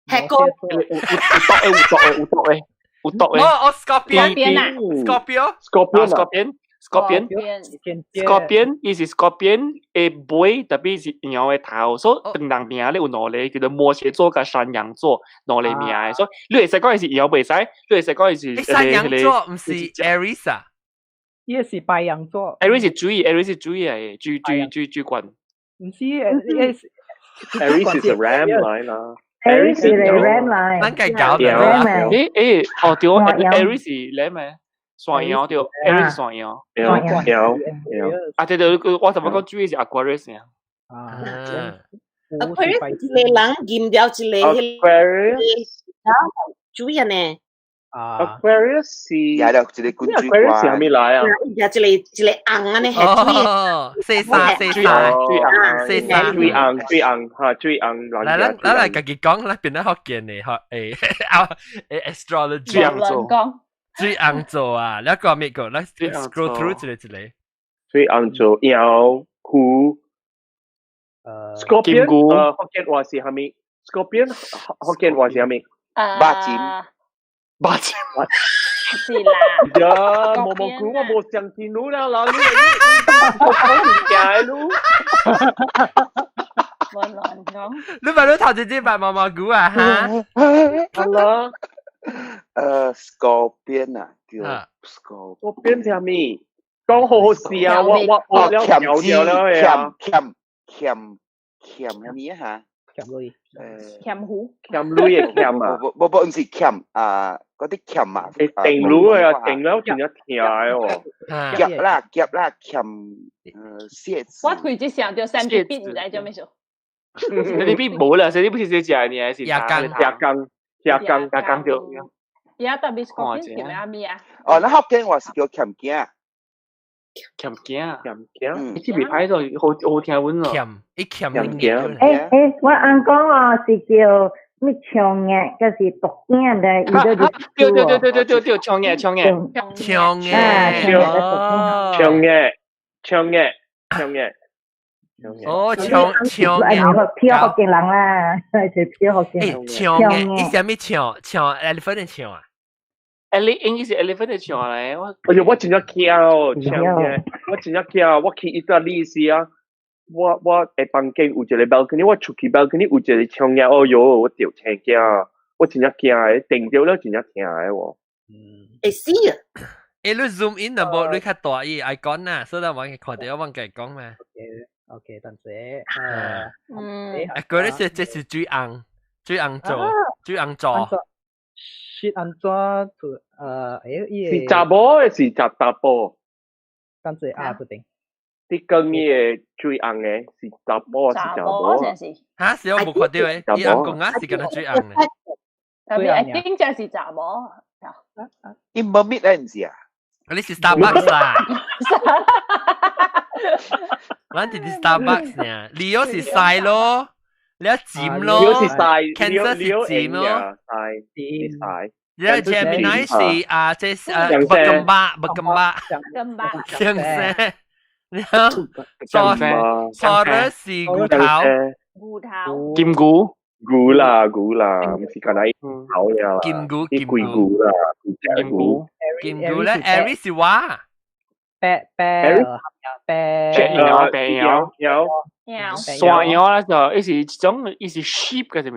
係個有有有毒嘅，有毒嘅，有毒嘅，有毒嘅。哦哦，Scorpion 啊，Scorpio。 Scorpion ，Scorpion Scorpion Scorpion，伊是 Scorpion 的尾，特別是羊的頭，所以當人名咧有兩个叫做摩羯座佮山羊座兩个名的，所以你會使講伊是羊袂使，你會使講伊是山羊座毋是 Aries 啊？伊是白羊座。 Aries 是水，Aries 是水來的，水水水水罐。毋是，Aries Aries 是 Ram 來啦。 Aries 是 Ram 來。咱家搞的。誒誒，哦對，Aries 是 Ram 的。山羊對，Aries 山羊。羊羊羊。啊對對，我怎麼講水是 Aquarius 啊？啊。 Aquarius 一個人吟掉一個 Aquarius 水啊呢？啊，Aquarius 是，也就一個滾水 Aquarius 是啥物來啊？也一個一個紅按呢，係水。四三四三，水紅，四三水紅水紅哈水紅。來，咱咱來家己講，咱變得福建的學誒啊誒 astrology。水紅座。水紅座啊，你講咩個？咱 scroll through 一個一個。水紅座，羊虎。Scorpion，福建話是啥物？Scorpion 福建話是啥物？八尖。八尖。是啦。呀，毛毛菇我無相信你啦，啦你我講唔假嚕。冇亂講。你咪你頭一隻白毛毛菇啊？哈？好啦。Scorpion 啊，叫 Scorpion 係咩？講好好笑啊！我我我了掉掉了呀。鉗鉗鉗鉗係咩啊？鉗鐳。鉗虎。鉗鐳嘅鉗啊！無無無，毋是鉗啊，嗰啲鉗啊。誒定鐳啊，定了真正疼哦。夾啦夾啦鉗，蟹子。我開始想著三 D 筆，毋知做咩事。三 D 筆無啦，三 D 筆是食呢，還是牙缸牙缸牙缸牙缸對。也特別 Scorpion 叫咩啊？哦，咱福建話是叫鉗囝。鉗囝，鉗囝，你這袂歹咯，好好聽穩咯。鉗，一鉗鉗囝。誒誒，我翁講哦是叫咩長眼，就是毒鏡的，伊都是。對對對對對對對，長眼長眼。長眼。長眼，長眼，長眼。哦，長長眼，飄福建人啦，是飄福建人。長眼，伊啥物長？長 elephant 的長啊？ 英是 elephant 的長來，我哎呦，我真正驚哦，長嘅，我真正驚，我去意大利時啊，我我的房間有一個 balcony，我出去 balcony 有一個長嘅，哦喲，我著青驚，我真正驚的，定著了真正驚的喎。會死啊！欸，你 zoom in 就無，你較大伊 icon 啊，所以我看著我共講嘛。 OK，等陣。嗯。啊，嗰啲是這是水紅，水紅座，水紅座。是按怎做？誒，伊是查某的，是查查埔？等陣啊，這邊。啲更伊的水紅的，是查某是查某？哈，是我無看著的，伊翁講啊是敢若水紅的。特別一定就是查某。伊無蜜咧，毋是啊？你是 Starbucks 啦。咱是 Starbucks 呢，Leo 是曬咯。你一尖咯，Leo 是曬，Cancer 是尖咯，曬曬。然後 Gemini 是啊，這是啊，白金巴，白金巴，金巴，上升。然後 Taurus 是牛頭，牛頭，金牛，牛啦牛啦，毋是干焦頭呀，金牛金牛啦，金牛，金牛咧，Aries 是我。白白白，羊白羊羊山羊啦就，伊是一種，伊是 sheep 個啥物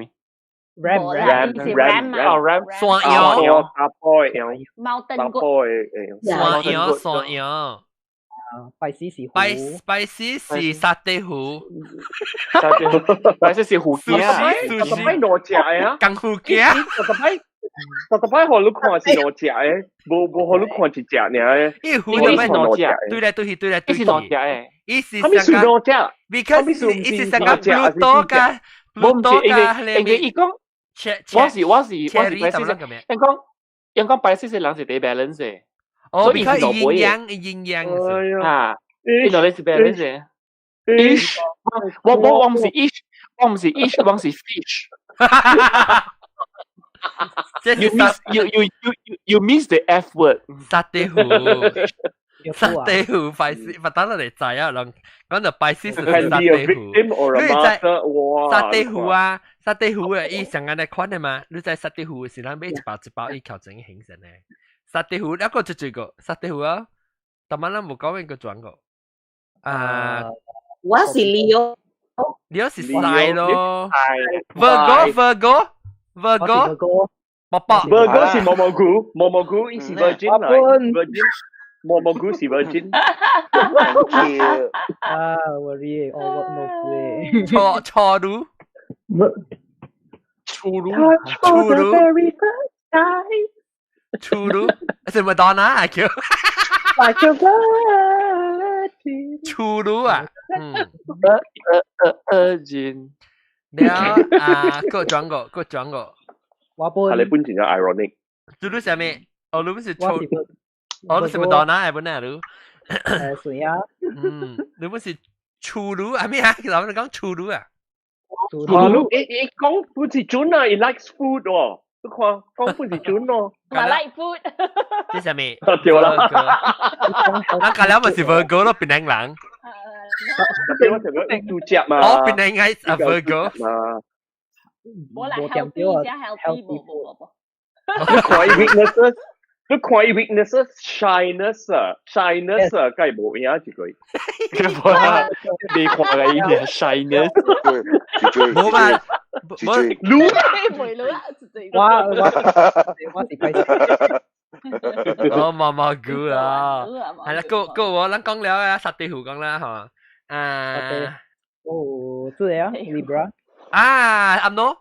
？Ram ram ram ram 山羊，阿婆的羊，貓燈阿婆的山羊山羊。拜師是拜拜師是沙地虎，拜師是虎仔，十擺兩隻的啊，功夫仔，十擺十擺予你看是兩隻的，無無予你看一隻爾的。伊虎就擺兩隻，對咧對去對咧對去，是兩隻的。伊是啥物是兩隻？Because 伊是上個 Pluto 佮 Pluto 佮，因為伊講，我是我是我是拜師，因講因講拜師是人是得 balance 的。哦，比較陰陽陰陽啊，伊兩個是 balance 的。Ish，我我我毋是 ish，我毋是 ish，我是 fish。這 You miss you you you you miss the F word。沙地虎，沙地虎 Pisces，不等你知啊，人講就 Pisces 是沙地虎。你知沙地虎啊？沙地虎啊，伊上眼來看的嘛？你知沙地虎是咱買一包一包，伊調整形成的。沙地虎一個就這個沙地虎啊，但係咱無講個轉個。啊，我是 Leo， Leo 是曬咯。Virgo Virgo Virgo，爸爸 Virgo 是毛毛菇，毛毛菇伊是 Virgin 來，Virgin。毛毛菇是 Virgin。啊，我哩，我 no play。錯錯魯，錯魯，錯魯，錯魯，是麥當娜啊叫。 Like a virgin。錯魯啊，嗯。 Virgin。了啊，各轉個，各轉個。我本。係你本錢有 ironic。錯魯啥物？哦，你不是錯。哦，你是麥當娜係本來你？誒，是啊。嗯，你本是粗魯啊咩啊？其實我哋講粗魯啊。粗魯，伊講本是準啊，伊 likes food 喎。你看，講本是準咯。我 like food。這啥物？對啦。咱隔了咪是 Virgo 咯，檳城人。特別我成個煮食嘛。哦，檳城係啊 Virgo。無啦，healthy 加 healthy 無無無。你看伊 weaknesses，你看伊 weaknesses shyness 啊，shyness 啊，梗係無影一句。未看嘅伊係 shyness。冇嘛，冇擼啦，我是歹。哦，毛毛菇啊，係啦，個個我咱講了啊，沙地虎講啦，嚇。啊，哦，這樣 Libra。啊，暗喏，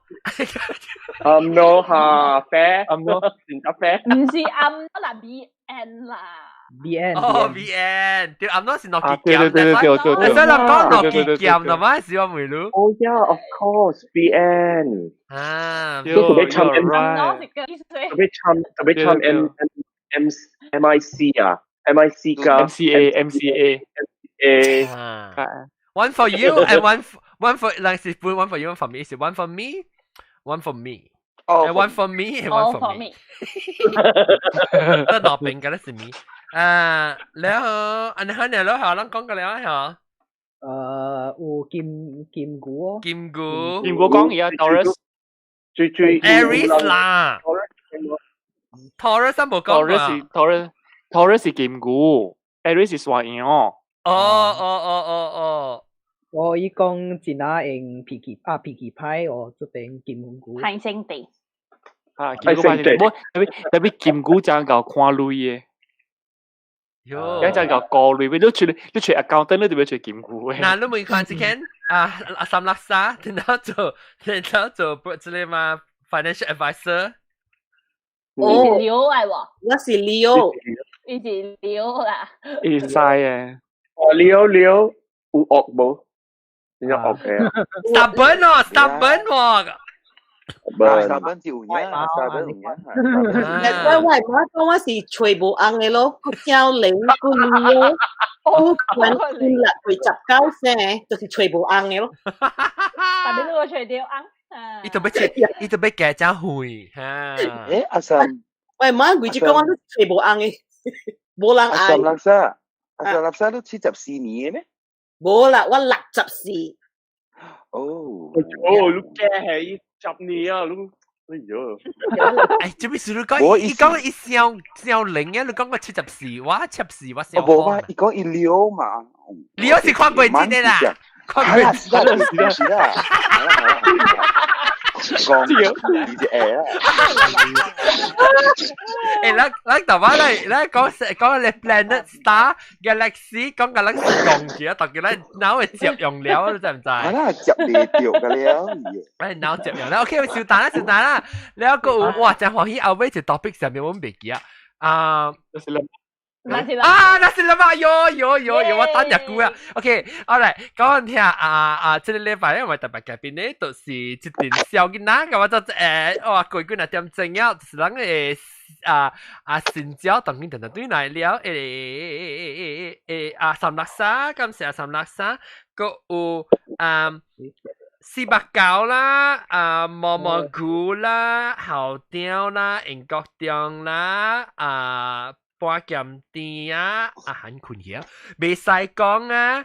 暗喏哈啡，暗喏，真咖啡。唔是暗喏啦，B N 啦。 B N。哦，B N，對，暗喏是諾基對對對對對對。你想諗講諾基劍，係咪？是我梅魯。哦呀，of course，B N。啊，都特別參 M，特別參特別參 M M M I C 啊，M I C 加 M C A M C A A。 One for you and one for 嗱是 one for you one for me 是 one for me one for me and one for me and one for me 得諾邊嘅咧是 me 啊，然後安尼好呢，然後咱講過了嚇。有金牛哦。金牛。金牛講而家 Taurus。最最 Aries 啦。Taurus 冇講 Taurus 是 Taurus Taurus 是金牛，Aries 是山羊哦。哦哦哦哦哦。我伊講真啊用脾氣啊脾氣歹哦，這邊金牛。歹性地。啊，金牛歹性地，無特別特別金牛真𠢕看鐳的。喲，一陣𠢕顧鐳，你出你出 accountant 你就要出金牛的。嗱，你問看一間啊阿三垃圾，然後做然後做這個嘛 financial advisor。伊是 Leo 來喎。我是 Leo。伊是 Leo 啦。伊是曬嘅。哦，Leo Leo 有惡無？你有惡嘅。 Stubborn 哦，stubborn 喎。 stubborn 就有影，stubborn 有影。我我媽講我是揣無紅的咯，閣少年閣 Leo，閣懸六歲十九歲，就是揣無紅的咯。特別你個揣著紅。伊特別切，伊特別加只會哈。誒，阿三，我媽規只講我都揣無紅的，無人愛。阿三垃圾，阿三垃圾都74年嘅咩？無啦，我64。哦。哦，你驚係10年啊，你。哎呦！哎，做咩事你講？伊講伊少少齡啊，你講我74，我74，我少。無嘛，伊講伊 Leo 嘛。 Leo 是看過真的啦，看過是啦是啦。講你隻 A 啊！誒，咱咱頭擺來來講講你 planet star galaxy，講個咱是講住啊，特別咱腦會接用了，你知唔知？係啦，接唔到個了。誒，腦接用了，OK，小等啦，小等啦。了個哇，真歡喜後尾一 topic 上面我未記啊。啊，啊，那是啦嘛，有有有有，我等日久啊。OK，好嚟，講聽啊啊，這個禮拜因為特別嘉賓咧，就是一陣小囡仔，咁我就哇，過幾若點鐘啊，就是咱的啊啊新椒當然當對來了，啊三六三，感謝三六三，閣有啊489啦，啊毛毛菇啦，後雕啦，英國中啦，啊。半鹹甜啊，啊很困曉，袂使講啊，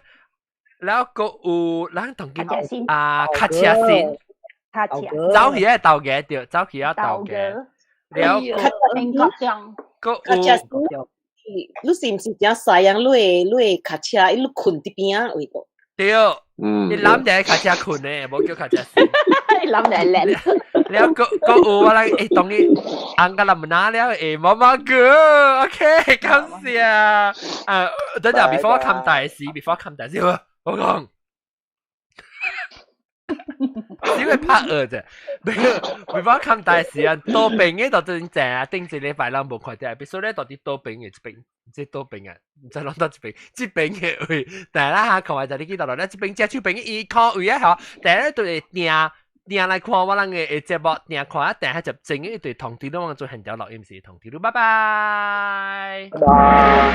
了閣有咱當今啊，卡車先，卡車，走去啊豆芽對，走去啊豆芽，了閣有。你是毋是正西洋？你會卡車，伊你睏佇邊仔位個？對，你諗就係卡車睏呢，無叫卡車死。你諗就係叻。了閣有我來會當你紅甲林拿了會毛毛哥，OK，感謝。啊，等陣 before 我冚大事，before 我冚大事，我講。只會拍惡啫，before 冚大事啊，多邊嘅就真正啊，頂一禮拜人無看到，比如說咧到底多邊嘅這邊，這多邊啊，毋知攏到這邊，這邊嘅位，但係啦嚇，看下就你記得落咧，這邊隻手邊伊靠位啊吼，但係咧就會定定來看我人嘅節目，定看啊，定係就整一對同地攏做現條錄音是同地，拜拜。拜拜。